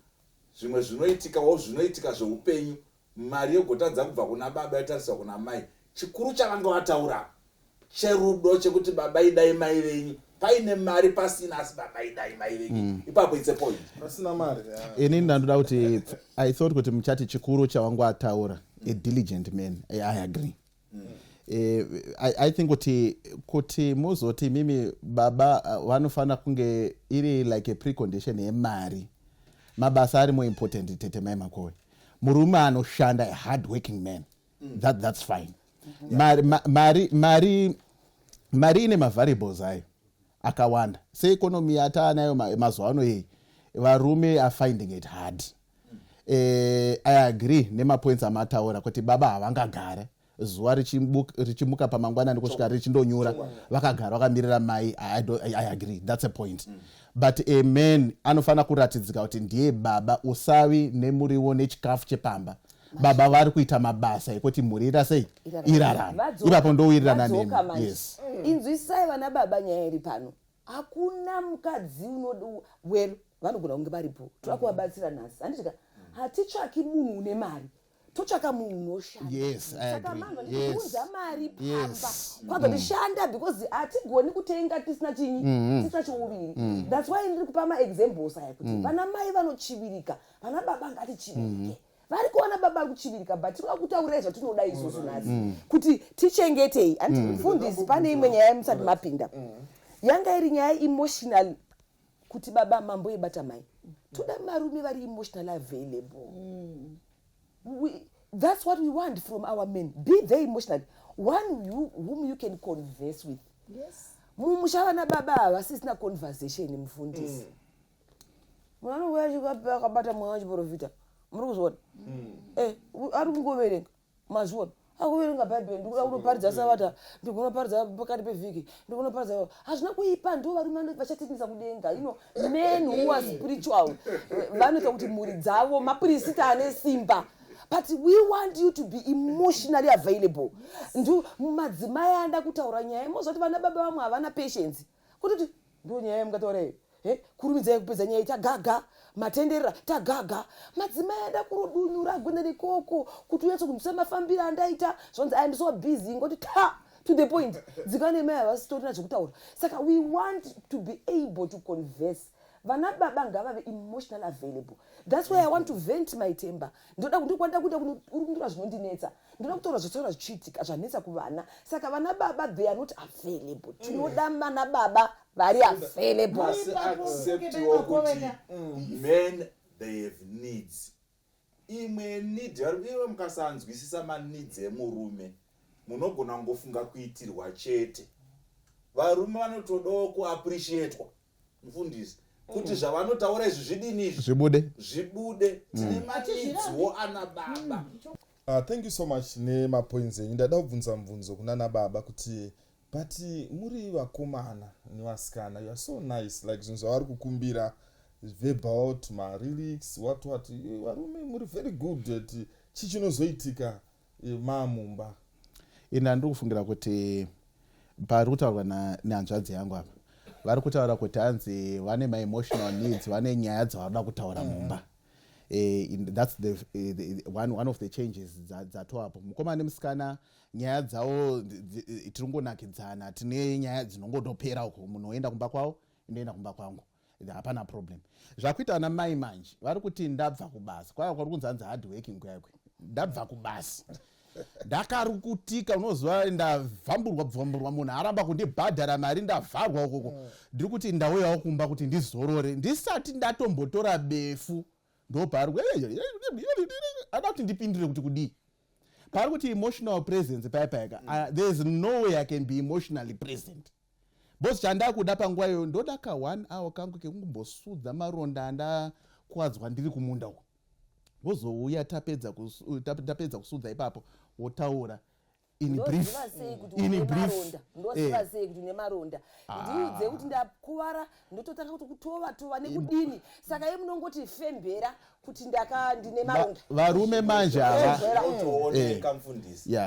zvimwe zvinoitikawo, zvinoitika zveupenyu, mari yogotadza kubva kuna baba yotariswa kuna mai. Chikuru chavanga vataura cherudo, chekuti baba idai mai venyu, paine mari, pasina, asi baba idai mai venyu, ipapo it's a point. Pasina mari, yeah. Inini ndandoda kuti, I thought kuti muchati chikuru chawangu ataura, a diligent man. I agree. I think kuti muzoti mimi baba vanofanira kunge iri like a precondition yemari, mabasa ari more important. Tete mai Makowe, murume anoshanda, a hard working man, that's fine. Mari ine mavariables ayo akawanda. Seeconomy yataanayo mazuva ano iyi, varume are finding it hard. I agree nemapoints amataura kuti baba havangagara zuva richimuka pamangwanani kusvika richindonyura vakagara vakamirira mai. I agree, that's a point. But a man anofanira kuratidzika kuti ndiye baba. Usavi nemuriwo nechikafu chepamba, baba vari kuita mabasa ekuti mhuri ira sei, irarame. Ipapo ndowirirana Vadzoka nemi. manje. Yes. Inzwisai vana baba, nyaya iri pano, hakuna mukadzi unodi well, vanogona kunge varipo, toda kuvabatsira nhasi, handitika? Hatitsvaki munhu une mari, totsvaka munhu unoshanda. Yes, I Saka agree. manje kuunza mari pamba kwanza tishanda, because hatigoni kutenga tisina chinyi, tisina chouviri. That's why ndiri kupa maexamples aya kuti vana mai vanochivirika, vana baba ngatichivirike. Vari kuona baba vari kuchivirika, but tinoda kutaurirai zvatinoda isusu nhasi kuti tichengetei. Handiti mufundisi, pane imwe nyaya musati mapinda, yanga iri nyaya emotional, kuti baba mamboibata mai. Toda marume vari emotional available. That's what we want from our men. Be there emotionally, one whom you can converse with. Mumusha vana baba havasisina conversation, mufundisi. Munhu anouya akabata mweya wachiprofita, muri kuzviona? Ari kungoverenga, mazviona, akuverenga Bhaibheri, ndikuda kunoparidza Sabata, ndikunoparidza pakati pevhiki, ndikunoparidza. Hazvina kuipa, ndo varume vachatendesa kudenga. Men who are spiritual vanoita kuti mhuri dzavo mapirisita ane simba, but we want you to be emotionally available. Ndu madzimai anda kutaura nyaya, mozoti vana baba vamwe havana patience, kutoti ndo nyaya yamungataura iyo. Kurumidzai kupedza nyaya, tagaga matenderera, tagaga. Madzimai ada kurodunyura gwenda nekoko kuti unyatso kunzwisa mafambiro andaita. Zvonzi I am so busy, ngoti ta to the point. Dzikane mai havasitorina zvekutaura. Saka we want to be able to converse. Vana baba ngavave emotional available. That's why I want to vent my temper. Ndoda ndikwanida kuita kunokurundura zvinondinetsa. Ndoda kutaura zvataura zvichiitika zvanetsa kuvana. Saka vana baba, they are not available. Tinoda vana baba vari available. Asi Ipapo, acceptiwo ufunge kuti dai men, they have needs. Imwe need iwe mukasanzwisisa maneeds emurume, munogona kungofunga kuitirwa chete. Varume vanotodawo kuappreciatwa, mufundisi, kuti zvavanotaura izvi zvidini, izvi Zvibude. zvibude. Tine maneedswo ana baba. Thank you so much nemapoints enyu. Ndada kubvunza mubvunzo kunana baba kuti, but muri vakomana nevasikana, you are so nice, like zvinhu zvavari kukumbira, verbal to malyrics, what what. Varume muri very good at chii chinozoitika maamumba? Ini handiri kufungira kuti pari kutaurwa nehanzvadzi yangu apa, vari kutaura kuti hanzi vane maemotional needs, vane nyaya dzavanoda kutaura mumba. That's the one of the changes dzatoapo. Mukomana nemusikana, nyaya dzavo tiri kungonakidzana, tine nyaya dzinongotopera uko, munhu oenda kumba kwavo, indoenda kumba kwangu, hapana problem. Zvakuita ana mai manje, vari kuti ndabva kubasa kwava kwari kunzi hanzi hard working kuyakwe, ndabva kubasa ndakarukutika, unoziva ndavhamburwa bvamburwa, munhu aramba kundibhadhara mari, ndavharwa ukoko, ndiri kuti ndauyawo kumba kuti ndizorore. Ndisati ndatombotora befu, ndopari ada kuti ndipindire kuti kudii. Pari kuti emotional presence paya payaka, there is no way I can be emotionally present, because chandakuda panguva iyoyo, ndoda ka one hour kangu kekumbosudza maronda andakuwadzwa ndiri kumunda uko, wozouya tapedza kusudza ipapo, wotaura in brief. Ndoziva sei kuti In une brief. maronda? Ndoziva sei kuti une maronda? Ah. Ndiudze kuti ndakuvara, ndototanga kuti kutova tova nekudini. Saka iye munongoti fembera kuti ndaka ndine maronda. Varume manje ava Zvinotooneka, mufundisi.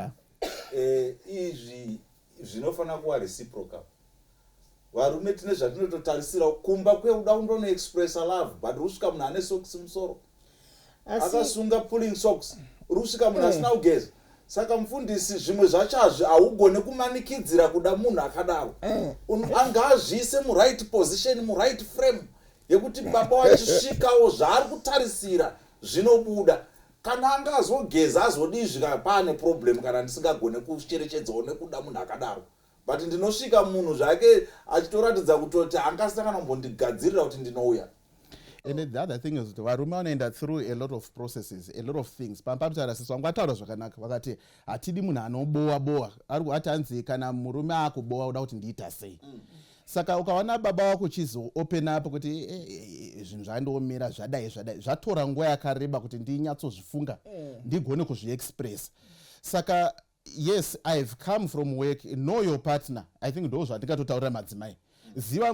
Izvi zvinofanira kuva reciprocal. Varume tine zvatinototarisira kumba kweuda kundonoexpressa love, but uri kusvika munhu ane socks musoro Asi akasunga pulling socks, uri kusvika munhu asina kugeza. Saka mufundisi, zvimwe zvacho hazvi haugone kumanikidzira kuda munhu akadaro. Anga azviise muright position, muright frame yekuti baba wachisvikawo zvaari kutarisira zvinobuda. Kana anga azogeza, azodii, zvika paane problem kana ndisingagone kucherechedzawo nekuda munhu akadaro. But ndinosvika munhu zvake achitoratidza kutoti angasina kana kumbondigadzirira kuti ndinouya. And then the other thing is kuti varume vanoenda through a lot of processes, a lot of things. Pamutaura sisi vangu vataura zvakanaka, vakati hatidi munhu anobowa bowa. Ari ati hanzi kana murume akubowa, uda kuti ndiita sei? Saka ukaona baba wako uchizo open up kuti zvinhu zvandiomera, zvadai zvadai, zvatora nguva yakareba kuti ndinyatsozvifunga, ndigone kuzviexpress. Saka yes, I've come from work. Know your partner. I think ndo zvandingatotaurira madzimai. Ziva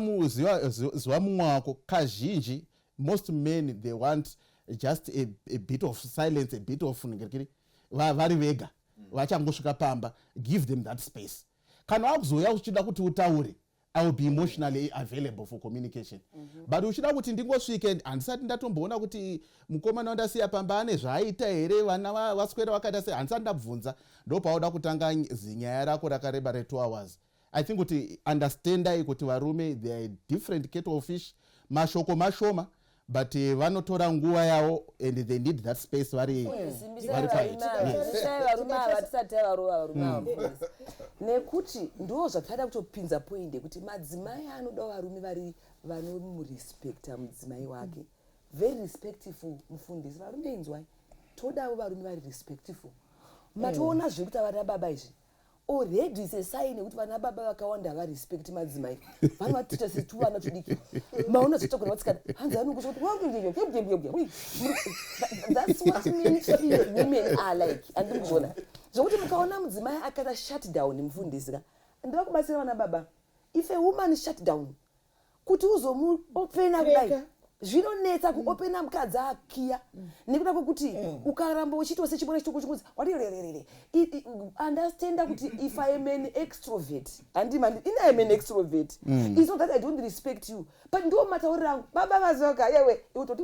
mumwe wako. Kazhinji most men, they want just a bit of silence, a bit of ngerekere, vari vega vachangosvika pamba. Give them that space. Kana wakuzouya uchida kuti utaure, I will be emotionally available for communication. But uchida kuti ndingosvike, handisati ndatomboona kuti mukomana wandasiya pamba ane zvaaita here, vana vaswera vakaita sei, handisati ndabvunza, ndopauda kutanga zinyaya rako rakareba re2 hours. I think kuti understandai kuti varume, they are a different kettle of fish. Mashoko mashoma, but vanotora nguva yavo and they need that space vari Simbisai quiet. varume ava. Yes. Simbisai varume ava, tisati tavarova varume ava, mufundisi, nekuti ndo zvatada kutopinza point yekuti madzimai anoda varume vari vanomurespecta mudzimai wake, very respectful. Mufundisi, varume inzwai, todawo varume vari respectful. Matoona zviri kuita vana baba izvi already is a sign yekuti vana baba vakawanda havarespecti madzimai, vanovatiita setuvana tudiki. Maona zvotagona vatsikana, hanzi anokusha kuti that's what men feel women are like. Andiri kuzviona zvokuti mukaona mudzimai akaita shut down, mufundisi ka, ndava kubatsira vana baba. If a woman shut down, kuti uzomuopena kudai, Kreka. Zvinonetsa kuopena mukadzi akiya, nekuda kwekuti ukaramba uchiitwa sechibona chitoko chingonzi watirererere. Understanda kuti if I am an extrovert, handima ini, I am an extrovert. It's not that I don't respect you, but ndo matauriro angu. Baba vazoka yewe utoti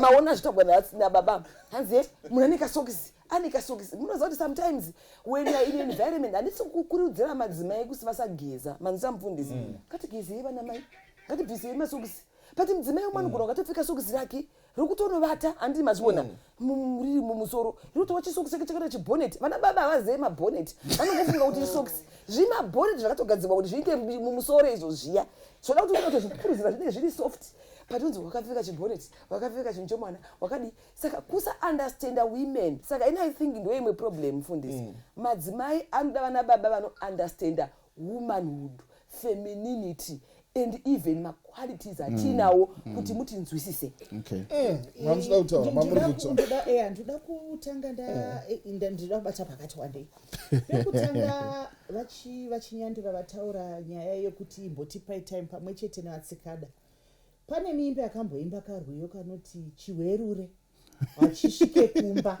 maona zvitogwa nababa, hanzi ye munhu ane kasokisi, ane kasokisi. Munoziva kuti sometimes when you are in an environment, handisi kukurudzira madzimai kuti vasageza manzisa, mufundisi. Ngatigezei vana mai, ngatibvisei masokisi. But mudzimai umwe anogona wakatopfeka sokisi rake rokutonovata, handiti mazviona, riri mumusoro, rinotova chisokisi chake chakaita chibhoneti. Vana baba havazive mabhoneti, vanongofunga kuti isokisi. Zvimabhoneti zvakatogadzirwa kuti zviite mumusoro izvo zviya, zvoda kuti unotozvipuruzira, zvinenge zviri soft, but unzi wakapfeka chibhoneti, wakapfeka chinhu chomwana wakadii. Saka kusaunderstanda women. Saka ini I think ndo imwe problem, mufundisi. Madzimai anoda vana baba vanounderstanda womanhood, femininity and even maqualities atinawo kuti mutinzwisise. Okay. Mamuchida kutaura, mamuri kutsva. Ndoda kutanga ndoda kubata pakati wandei. Pekutanga vachinyandura vataura nyaya yekuti imbotipai time pamwe chete nevatsikada. Pane muimbi akamboimba karwiyo kanoti chiwerure hachisvike kumba,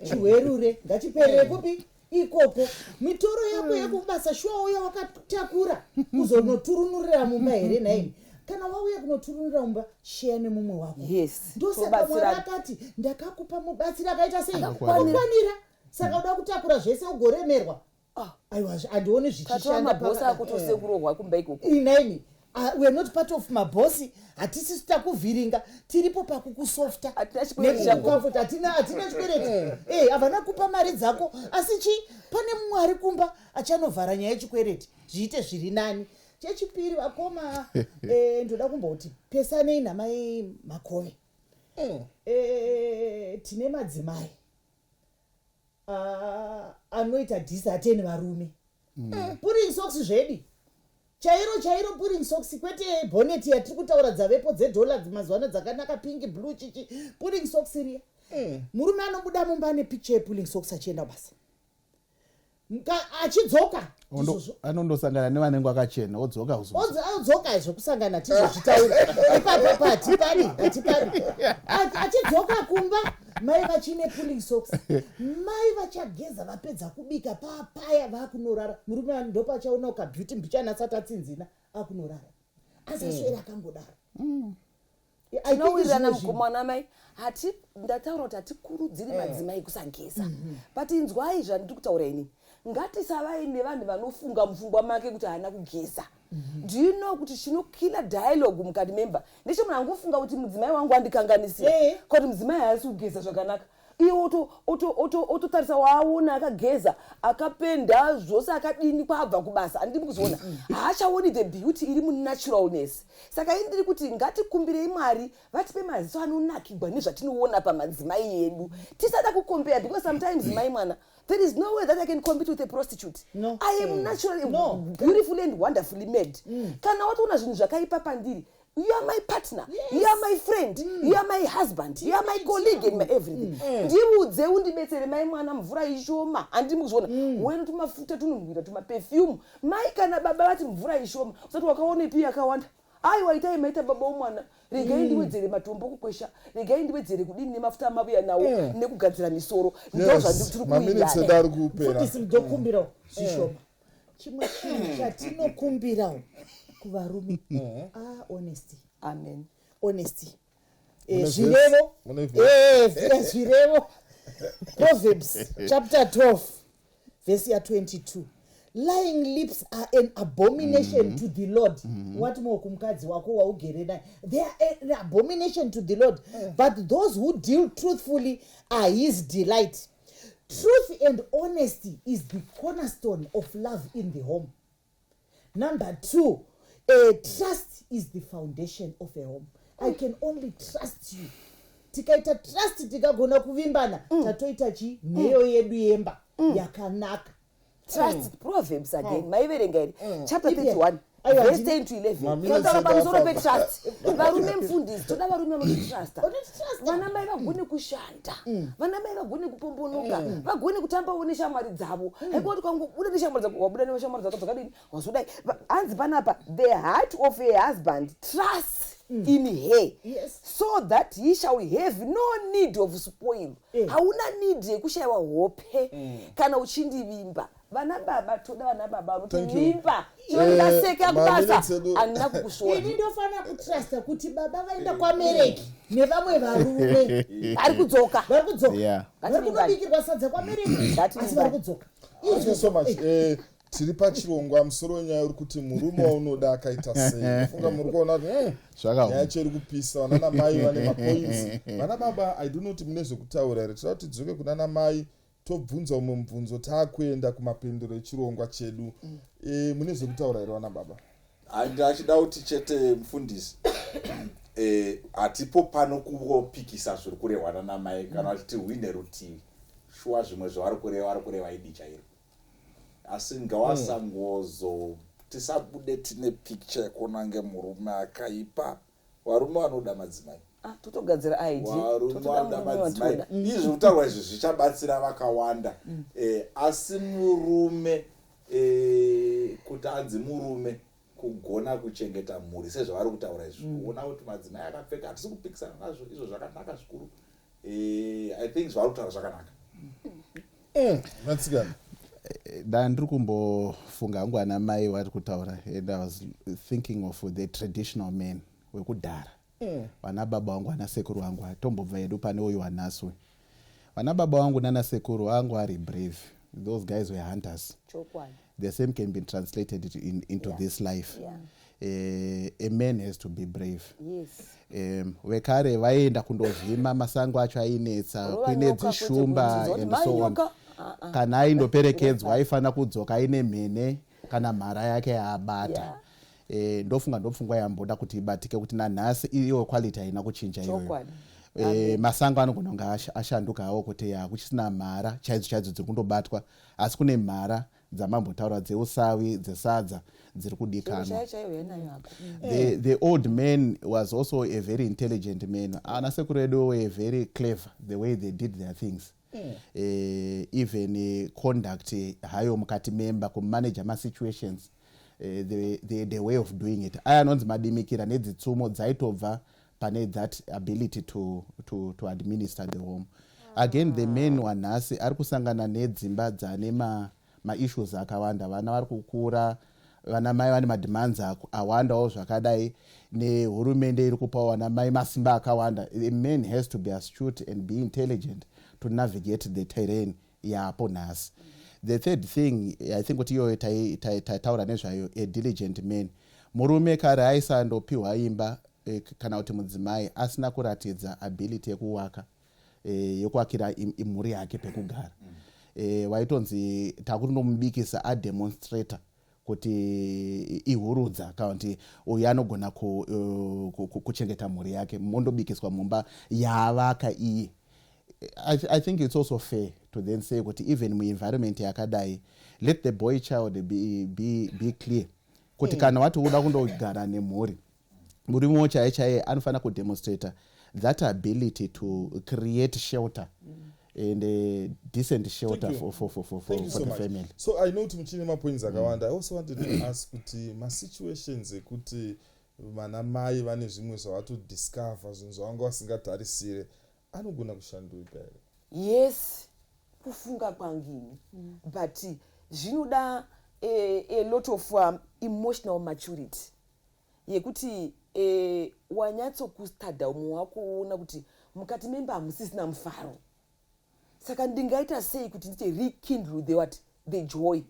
chiwerure ngachiperere kupi? Ikoko. Mitoro yako yekubasa, shuwa uya wakatakura kuzonoturunurira mumba here nhaimi? Kana wauya kunoturunurira mumba, sheya nemumwe wako. Ndosaka Mwari Tobatsirana. akati ndakakupa mubatsiri akaita sei? Akakwanira. Akakwanira. Saka uda kutakura zvese ugoremerwa? Ah. Aiwa, handioni Tatova zvichishanda. mabhosi akutosekurohwa kumba ikoko. Inaini, we are not part of mabhosi, hatisi takuvhiringa, tiripo pakukusofta. Hatina chikwereti chako. Nekukucomfort. Hatina chikwereti. Havana kupa mari dzako, asi chi pane mumwe ari kumba achanovhara nyaya yechikwereti, zviite zviri nani. Chechipiri, vakoma, ndoda kumboti pesanei namai Makove. Tine madzimai anoita dishearten varume. Pulling socks zvedi chairo chairo, pulling socks, kwete bonnet yatiri kutaura dzavepo dzedhola mazuva ano dzakanaka, pink, blue, chichi. Pulling socks riya, murume anobuda mumba ane picture yepulling socks achienda kubasa, achidzoka ndizvozvo. Anondosangana nevanenge vakachena, odzoka kuzo Odzoka, zvokusangana tizozvitaura ipapo pa hatipadi, hatipadi. Achidzoka kumba, mai vachine pulling socks, mai vachageza, vapedza kubika, papaya vakunorara. Murume ndopachaona kabeauty mbichana asati atsinzina, akunorara, asaswera akangodaro. I think Tinowirirana. zvimwe zvinhu. Mukomana mai, hati ndataura kuti hatikurudziri madzimai kusageza, but inzwai zvandiri kutaura ini. Ngatisavai nevanhu vanofunga mupfungwa make kuti haana kugeza. Do you know kuti chinokilla dialogue mukati memba ndechemunhu angofunga kuti mudzimai wangu andikanganisira, kuti mudzimai haasi kugeza zvakanaka? Iye ototarisa waaona akageza, akapenda zvose, akadini, kwaabva kubasa, handidi kuzviona. Haachaoni the beauty iri munaturalness. Saka ini ndiri kuti ngatikumbirei Mwari vatipe maziso anonakigwa nezvatinoona pamadzimai edu, tisada kucompare, because sometimes, mai mwana, there is no way that I can compete with a prostitute. No. I am naturally No. beautifully and wonderfully made. Kana watoona zvinhu zvakaipa pandiri, you are my partner, you are my friend, you are my husband, you are my colleague and my everything. Ndiudze, undibetsere. Mai mwana, mvura ishoma, handidi kuzviona. Wena tumafuta tunonhuhwira, tumaperfume. Mai kana baba vati mvura ishoma, usati wakaonepi yakawanda. Aiwa, itai maita baba womwana, regai ndiwedzere matombo kukwesha, regai ndiwedzere kudini nemafuta amabuya nawo nekugadzira misoro. Ndo zvandiri Maminitsi edu kuida. ari kupera. Mufundisi, ndokumbirawo zvishoma. Chimwe chinhu chatinokumbirawo kuvarume, honesty. Amen. Honesty. Mune Zvirevo. Mune verse. Zvirevo, Proverbs chapter 12 verse ya22: "Lying lips are an abomination to the Lord." What more kumukadzi wako waugere naye? They are an abomination to the Lord, but those who deal truthfully are his delight. Truth and honesty is the cornerstone of love in the home. Number two, trust is the foundation of a home. I can only trust you. Tikaita trust, tikagona kuvimbana, tatoita chi nheyo yedu yemba yakanaka. Trust. Proverbs again, maiverenga here chapter Ipi? 31 Aiwa, verse 10 to 11? Maminitsi Inotaura edu pamusoro afamba. petrust. Varume, mufundisi, toda varume vanotitrusta. Vanotitrusta. Vana mai vagone kushanda, vana mai vagone kupombonoka, vagone kutambawo neshamwari dzavo. Haikuwa kuti kwangobuda neshamwari dzako, wabuda neshamwari dzako dzakadini, wazodai. Hanzi panapa, "The heart of a husband trusts in her, so that he shall have no need of spoil." Hauna need yekushayiwa hope kana uchindivimba. Vana baba, toda vana baba Thank you. vanotivimba. Chero ndikaseka kubasa, Maminitsi edu. handina kukusvora. Ini ndofanira kutrusta kuti baba vaenda kwaMereki nevamwe varume. Ari kudzoka. Vari kudzoka. Vari Ngativimbane. kunobikirwa sadza kwaMereki, asi Ngativimbane. vari kudzoka. Thank you so much. Tiri pachirongwa, musoro wenyaya uri kuti murume waunoda akaita sei. Funga muri kuona kuti nyaya Zvakaoma. Yacho iri kupisa. Vana namai vane mapoints, vana baba, I do not mune zvekutaura here? Toda kuti tidzoke kuna namai, tobvunza umwe mubvunzo, taakuenda kumapendero echirongwa chedu. Mune zvekutaura here, vana baba? Ndachida kuti chete, mufundisi, hatipo pano kungopikisa zviri kurehwa nanamai kana kuti tihwine rutivi. Shuwa, zvimwe zvavari kureva, vari kureva idi chairo, asi ngawasangozo tisabude tine picture yekuona nge murume akaipa. Varume vanoda madzimai. Ah, totogadzira id. Varume Totoda vanoda murume madzimai. watoda. Izvi kutaurwa izvi zvichabatsira vakawanda. Asi murume, kuti anzi murume, kugona kuchengeta mhuri sezvavari kutaura izvi, kuona kuti madzimai akapfeka, hatisi kupikisana nazvo izvo, zvakanaka zvikuru. I think zvavari kutaura zvakanaka. Natsikana. Nda ndiri kumbofunga hangu ana mai vari kutaura, and I was thinking of the traditional men wekudhara, vana baba vangu, vana sekuru vangu. Tombobva hedu pane uyu wanhasi. Vana baba vangu nana sekuru vangu ari brave. Those guys were hunters. The same can be translated into this life. A man has to be brave. Vekare vaienda kundovhima, masango acho ainetsa, Rova kuine nyoka, kwete dzishumba kubvunza kuti, and "Mai so on. nyoka?" Ah, ah. Kana aindoperekedzwa, aifanira kudzoka aine mhene kana mhara yake yaabata. Ndofunga ndopfungwa yamboda kuti ibatike kuti nanhasi iyo quality haina kuchinja iyoyo. Masango anogona kunge ashanduka hawo, kuti hakuchisina mhara chaidzo chaidzo dziri kundobatwa, asi kune mhara dzamambotaura dzeusavi, dzesadza dziri kudikanwa. Chaiyo chaiyo yanayo hako. The old man was also a very intelligent man. Ana sekuru edu were very clever, the way they did their things. Even conduct hayo mukati memba, kumanage masituations, the way of doing it, aya anonzi madimikira nedzitsumo dzaitobva pane that ability to administer the home. Again, the man wanhasi ari kusangana nedzimba dzane maissues akawanda. Vana vari kukura, vana mai vane mademands awandawo zvakadai, nehurumende iri kupawo vana mai masimba akawanda. A man has to be astute and be intelligent to navigate the terrain yapo nhasi. The third thing, I think kuti iyoyo taitaura nezvayo, a diligent man. Murume kare aisandopiwa imba kana kuti mudzimai asina kuratidza ability yekuvaka, yekuakira imhuri yake pekugara. Waitonzi takutondomubikisa ademonstrata kuti ihurudza kana kuti uyu anogona kuchengeta mhuri yake, mondobikiswa mumba yaavaka iye. I think it's also fair to then say kuti even muenvironment yakadai, let the boy child be clear kuti kana wati uda kundogara nemhuri, murumewo chaiye chaiye anofanira kudemonstrata that ability to create shelter and a decent shelter Thank you. for Thank you for so the much. family. So I know kuti muchine mapoints akawanda. I also wanted to ask kuti masituations ekuti vana mai vane zvimwe zvavatodiscover, zvinhu zvavanga vasingatarisire, anogona kushanduka here? Yes, kufunga kwangini, but zvinoda a lot of emotional maturity yekuti wanyatsokustada umwe wako, woona kuti mukati memba hamusisina mufaro, saka ndingaita sei kuti ndite rekindle the what, the joy?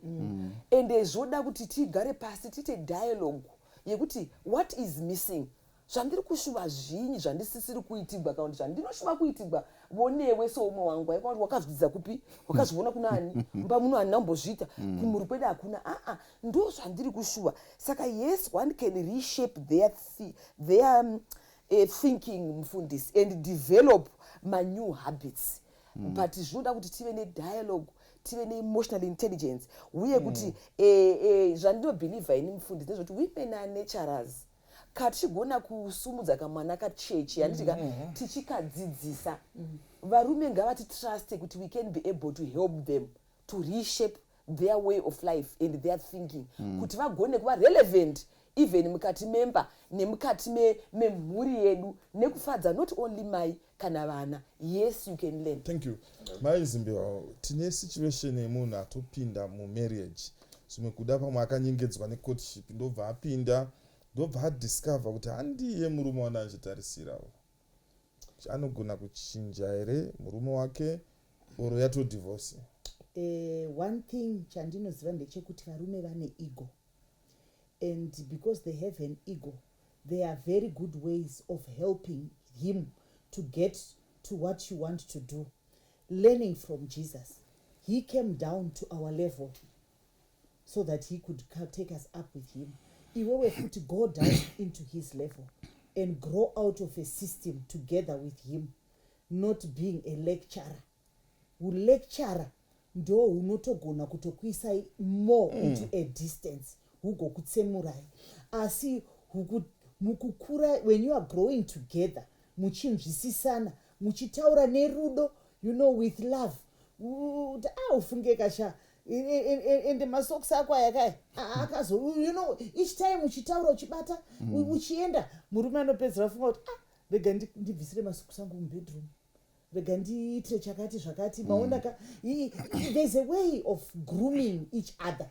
Ende zvoda kuti tigare pasi, tiite dialogue yekuti what is missing, zvandiri kushuva zvinyi, zvandisisiri kuitigwa, kana kuti zvandinoshuva kuitigwa vonewe seumwe wangu. Aikwa kuti wakazvidzidza kupi, wakazviona kuna ani, mumba muno handina kumbozviita, kumhuri kwedu hakuna. Aa, ndo zvandiri kushuva. Saka yes, one can reshape their thinking, mufundisi, and develop manew habits. But zvinoda kuti tive nedialogue, tive neemotional intelligence, uye kuti zvandinobhilivha ini, mufundisi, ndezvekuti women are nurturers. Katichigona kusumudza kamwana kachechi, handiti ka, tichikadzidzisa, varume ngavatitruste kuti we can be able to help them to reshape their way of life and their thinking, kuti vagone kuva relevant even mukati memba nemukati memhuri yedu, nekufadza not only mai kana vana. Yes, you can learn. Thank you, mai Zimbiwa. Tine situation yemunhu atopinda mumarriage, zvimwe kuda pamwe akanyengedzwa necourtship, ndobva apinda, ndobva adiscover kuti handiye murume wana achitarisirawo. Anogona kuchinja here murume wake, oro yatodivorce? One thing chandinoziva ndechekuti varume vane ego, and because they have an ego, there are very good ways of helping him to get to what you want to do. Learning from Jesus, he came down to our level so that he could take us up with him. Iwewe futi, go down into his level and grow out of a system together with him, not being a lecturer. Ulecturer ndo hunotogona kutokuisai more into a distance, hugokutsemurai. Asi mukukura, when you are growing together, muchinzwisisana, muchitaura nerudo, with love, kuti a ufunge kasha, ende masokisi ako aya kaya akazo, each time uchitaura, uchibata, uchienda, murume anopedzera afunga kuti, "Ah, rega ndibvisire masokisi angu mubedroom, rega ndiitire chakati zvakati." Maona ka, there's a way of grooming each other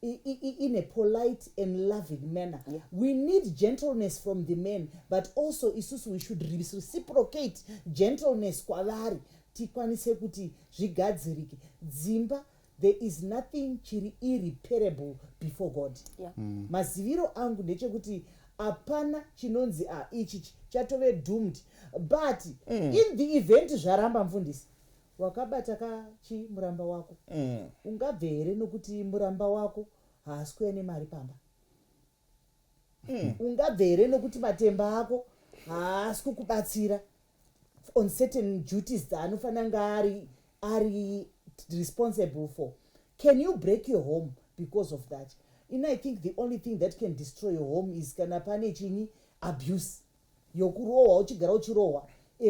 in a polite and loving manner. We need gentleness from the men, but also isusu we should reciprocate gentleness kwavari, tikwanise kuti zvigadzirike. Dzimba, there is nothing chiri irreparable before God. Maziviro angu ndechekuti hapana chinonzi a ichi chatove doomed, but in the event zvaramba, mufundisi, wakabata kachi muramba wako, ungabve here nokuti muramba wako haasi kuya nemari pamba? Ungabve here nokuti matemba ako haasi kukubatsira on certain duties dzaanofanira nga ari responsible for? Can you break your home because of that? In I think the only thing that can destroy your home is kana pane chini, abuse yokurohwa, uchigara uchirohwa.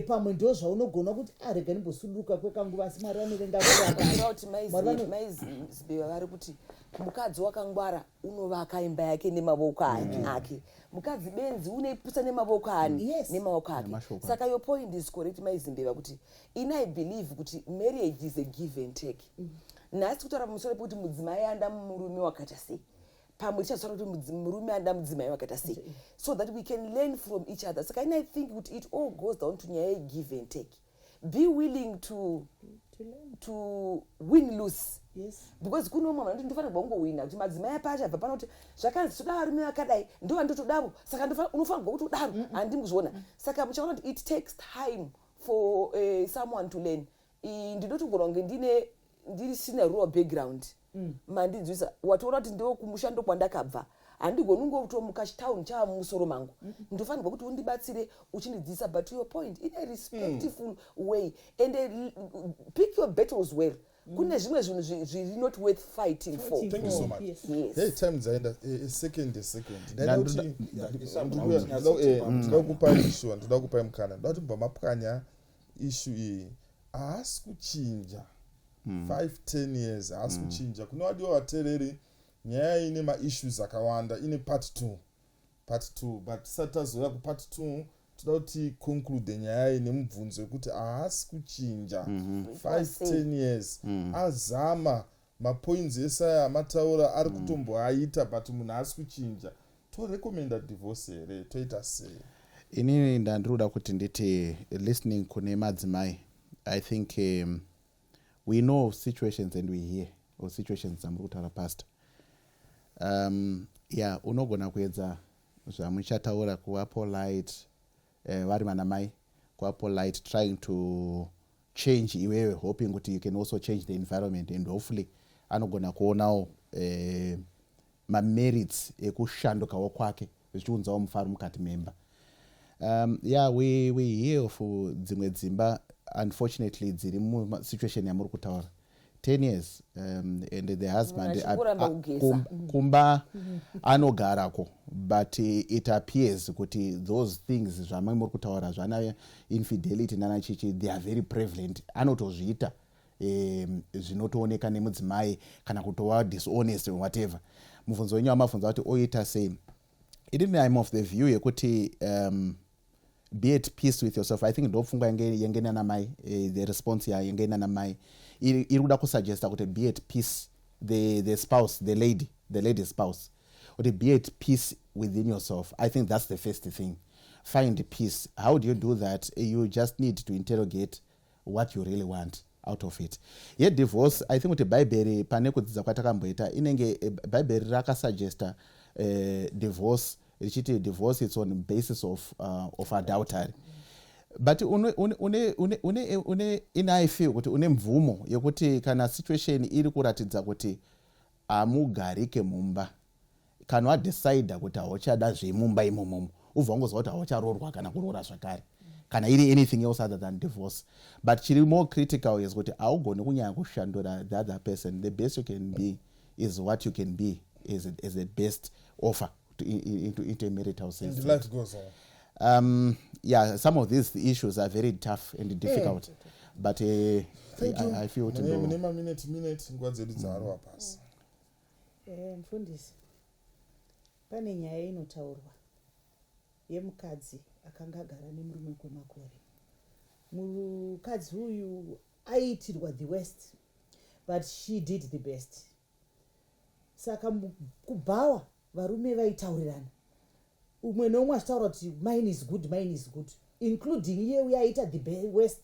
Pamwe ndo zvaunogona kuti, "Arega ndimbosuduka kwekanguva," asi Mwari vanovenga Kureva kuti kuramba. Mwari maizimbeva vari kuti mukadzi wakangwara unovaka imba yake nemavoko ake, mukadzi benzi unoiputsa nemavoko ani? Yes. Nemavoko ake. Nemashoko. Saka your point is correct, maizimbeva, kuti ini I believe kuti marriage is a give and take. Nhasi kutaura pamusoro pekuti mudzimai anda murume wakaita sei, pamwe tichazotaura kuti murume anda mudzimai wakaita sei, so that we can learn from each other. Saka ini I think kuti it all goes down to nyaya yegive and take. Be willing to win, lose, because kune umwe vanoti ndofanirwa kungowina, kuti madzimai apa achabva pano kuti zvakanzi toda varume vakadai, ndo vandotodavo, saka unofanirwa kuti udaro. Handimi kuzviona. Saka muchaona kuti it takes time for someone to learn. Ndinotogona kunge ndine ndiri sina rural background, mandinzwisa? Watoona kuti ndo kumushando kwandakabva, handigoni kungotomuka chitauni chava mumusoro mangu. Ndofanirwa kuti undibatsire uchindidzidzisa, but to your point, in a respectful way, and pick your battles well. Kune zvimwe zvinhu zviri not worth fighting for. Fighting Thank you so for, much. yes. Yes. Hey, time dzaenda. A second, a second. Ndaida kuti Isa ndinoda kupa issue, ndinoda kupai mukana, ndoda kuti mubva mapwanya issue iyi. Haasi kuchinja, 5 10 years haasi kuchinja. Kune vadiwa vateereri, nyaya ine maissues akawanda, ine part 2, part 2, but tisati tazouya kupart 2, toda kuti conclude nyaya iyi nemubvunzo wekuti haasi kuchinja 5 10 years, azama mapoints ese aya amataura, ari kutomboaita, but munhu haasi kuchinja. Torecommenda divorce here? Toita sei? Inini ndandiri kuda kuti nditi, listening kune madzimai, I think we know of situations and we hear of situations dzamuri kutaura, pastor. Yeah, unogona kuedza zvamuchataura, kuva polite, vari vana mai, kuva polite, trying to change iwewe, hoping kuti you can also change the environment and hopefully anogona kuonawo mamerits ekushandukawo kwake, zvichiunzawo mufaro mukati memba. Yeah, we hear of dzimwe dzimba, unfortunately, dziri musituation yamuri kutaura, 10 years, and the husband Munhu achikuramba kugeza. Kumba anogarako, but it appears kuti those things zvamwe muri kutaura, zvana infidelity nana chichi, they are very prevalent. Anotozviita, zvinotooneka nemudzimai, kana kutova dishonest or whatever. Mubvunzo wenyu wamabvunza kuti oita sei, inini I'm of the view yekuti be at peace with yourself. I think ndopfungwa yenge nana mai, the response yenge nana mai iri kuda kusuggesta kuti be at peace, the spouse, the lady spouse, kuti be at peace within yourself. I think that's the first thing. Find peace. How do you do that? You just need to interrogate what you really want. out of it. Yedivorce, I think kuti Bhaibheri, pane kudzidza kwatakamboita, inenge Bhaibheri rakasuggesta divorce richiti divorce, it's on basis of adultery, but une, une, une, une, une, une, in I feel kuti une mvumo yekuti kana situation iri kuratidza kuti hamugarike mumba, kana wadecida kuti hauchada zvemumba imomomo, ubva wangozwa kuti haucharoorwa kana kuroora zvakare, kana iri anything else other than divorce. But chiri more critical is kuti haugoni kunyanya kushandura the other person. The best you can be is what you can be as the best offer into a marital And system. life goes on. Yeah, some of these issues are very tough and difficult, but Thank you. I feel kuti Mune mamineti mineti, nguva dzedu dzarova pasi. Mufundisi, pane nyaya inotaurwa yemukadzi akanga agara nemurume kwemakore. Mukadzi uyu aiitirwa the worst, but she did the best. Saka kubhawa varume vaitaurirana, umwe neumwe achitaura kuti, "Mine is good, mine is good," including iye uye aita the worst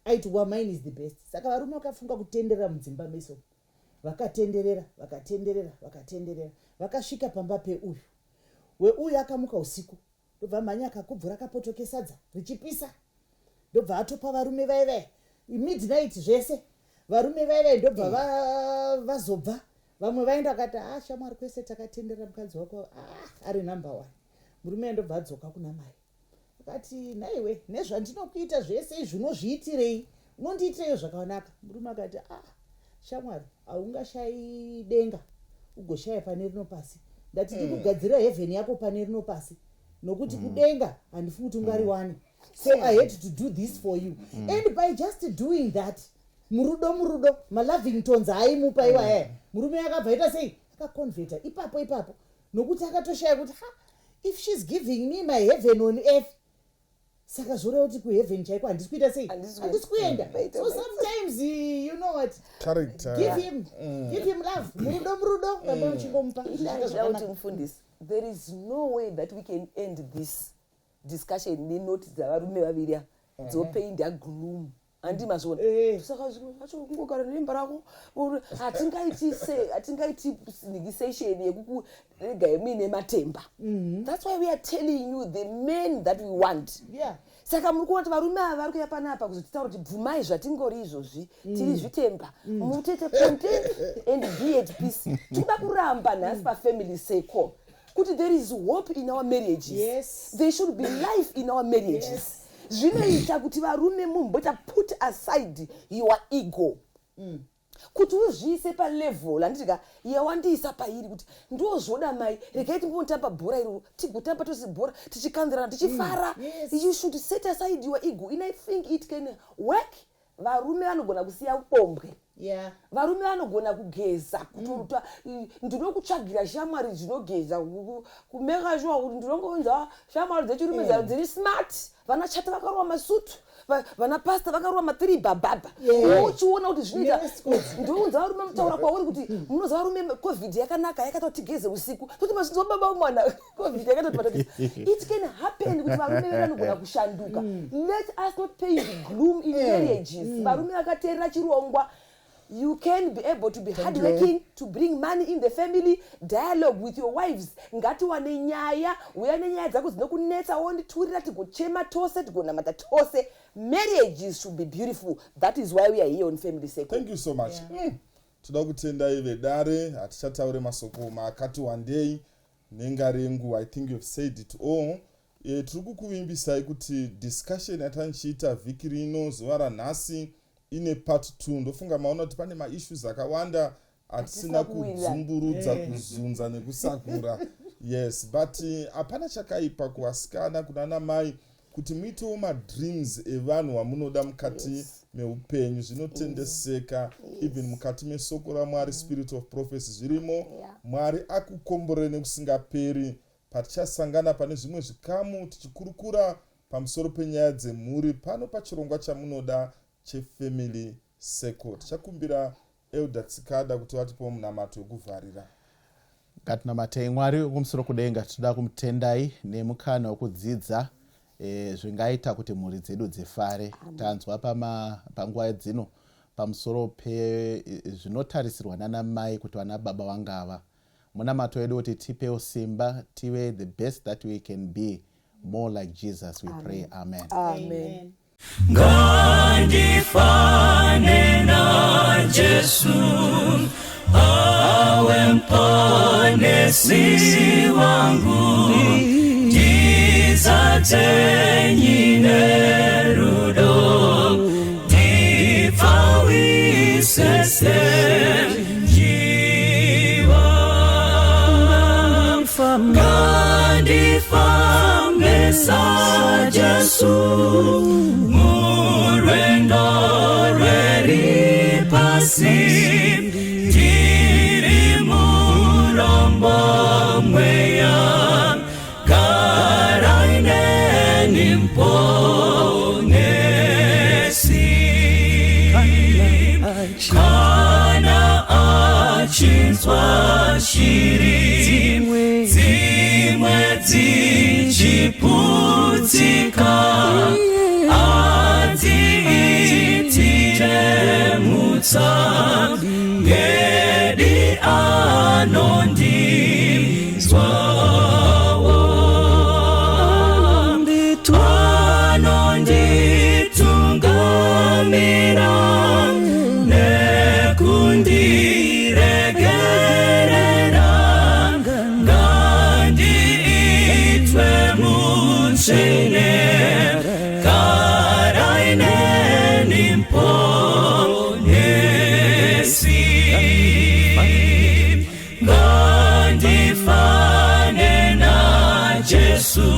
aiti, "Wa, mine is the best." Saka varume vakafunga kutenderera mudzimba meso, vakatenderera, vakatenderera, vakatenderera, vakasvika pamba peuyu. Weuyu akamuka usiku, ndobva mhanya akakubvura kapoto kesadza richipisa, ndobva atopa varume vaivai midnight zvese. Varume vaivai ndobva vazobva vamwe vaenda, vakati, "A, shamwari, kwese takatenderera, mukadzi wako, ah, ari number one." Murume ndobva adzoka kuna mai akati, "Naiwe, nezvandinokuita zvese izvi, unozviitirei? Unondiitireiwo zvakanaka?" Murume akati, "Ah, shamwari, haungashayi denga ugoshaya pane rino pasi. Ndati ndikugadzira heaven yako pane rino pasi, nokuti kudenga handifungi kuti ungariwane. So I had to do this for you." And by just doing that, murudo, murudo, maloving tones aimupa iwaya, murume akabva aita sei? Akaconverta ipapo ipapo, nokuti akatoshaya kuti, "Ha, if she's giving me my heaven on earth, saka zvoreva kuti kuheaven chaiko handisi kuita sei? Handisi Handisi kuenda." Maita So basa. sometimes, you know what, Character. give him love, murudo, murudo, ramba muchingomupa. Ina ndida kuti, mufundisi, there is no way that we can end this discussion nenoti dzavarume vaviri ava dzopeinda gloom. Handi mazviona? Saka zvimwe zvacho kungogara nemba rako, hatingaiti se hatingaiti session yekukuregai muine matemba. That's why we are telling you the men that we want. Saka muri kuona kuti varume ava vari kuuya panapa kuzotitaura kuti bvumai zvatingori izvozvi, tiri zvitemba, mutete content and be at peace. Tikuda kuramba nhasi pafamily circle kuti there is hope in our marriages. There should be life in our marriages. Zvinoita kuti varume mumboita put aside your ego, kuti uzviise palevel, handitika, yawandiisa pairi, kuti ndozvoda mai, regai timbotamba bhora iroro, tigotamba tose bhora tichikanzirana, tichifara. You should set aside your ego, and I think it can work. Varume vanogona kusiya upombwe. Varume vanogona kugeza kutoruta. Ndinokutsvagira shamwari dzinogeza, kumeka sure kuti ndinongounza shamwari dzechirume dziri smart, vana chata vakarova masutu, vana pasta vakarova ma3 bhabhabha. Uchiona kuti zvinoita. Newaistcoat. Ndinounza varume mutaura kwauri kuti munoziva varume, COVID yakanaka, yakaita kuti tigeze usiku, toti mazvinzwa baba vomwana, COVID yakaita kuti matageze. It can happen kuti varume vedu vanogona kushanduka. Let us not paint gloom in marriages. Varume vakateerera chirongwa, you can be able to be hardworking, to bring money in the family. Dialogue with your wives. Ngatiwane nyaya, uya nenyaya dzako dzinokunetsa, wonditurira, tigochema tose, tigonamata tose. Marriages should be beautiful. That is why we are here on Family Circle. Thank you so much. Toda kutendai vedare. Hatichataure masoko makati wandei nenga rengu. I think you've said it all. Tiri kukuvimbisai kuti discussion yatanichiita vhiki rino, zuva ranhasi, ine part 2. Ndofunga maona kuti pane maissues akawanda atisina Atisina kuwirirana. kudzumburudza, kuzunza nekusakura. Yes, but hapana chakaipa kuvasikana, kuna namai, kuti muitewo madreams evanhu vamunoda mukati meupenyu. Zvinotendeseka even mukati mesoko raMwari, Spirit of Prophecy, zvirimo. Mwari akukomborere nekusingaperi patichasangana pane zvimwe zvikamu tichikurukura pamusoro penyaya dzemhuri pano pachirongwa chamunoda cheFamily Circle. Tichakumbira Elder Tsikada kuti vatipewo munamato wekuvharira. Ngatinamatei. Mwari wekumusoro kudenga, tinoda kumutendai nemukana wekudzidza zvingaita kuti mhuri dzedu dzifare. Tanzwa panguva dzino. Pamusoro pezvinotarisirwa nana mai kuti vana baba vangava. Munamato wedu kuti tipewo simba tive the best that we can be, more like Jesus, we pray. Amen. Amen. Ngandifane na Jesu, awe mponesi wangu, ndizadze nyine rudo, ndipfawise senjiva. Ngandifambe saJesu murwendo rweripasi, ndiri murombo mweya, garai neni mponesi. Kana achinzwa shiri dzimwe dzichiputsika, adziitire mutsa, ngedi anondinzwawo, anonditungamira nekundiregerera, ngandiitwe mutsvene, garai neni mponesi. Ngandifane naJesu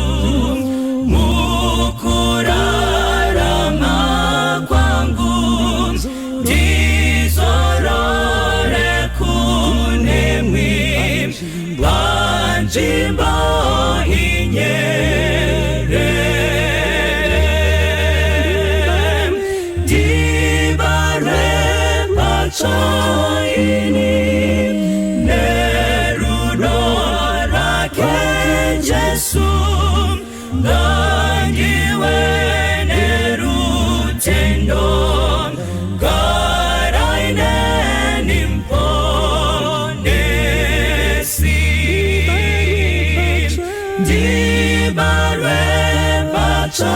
mukurarama kwangu, ndizorore kunemwi panzvimbo inyerere, ndibarwe patsva ini nerudo rwake Jesu, ngandiwe nerutendo, garai neni mponesi. Ndibarwe patsva.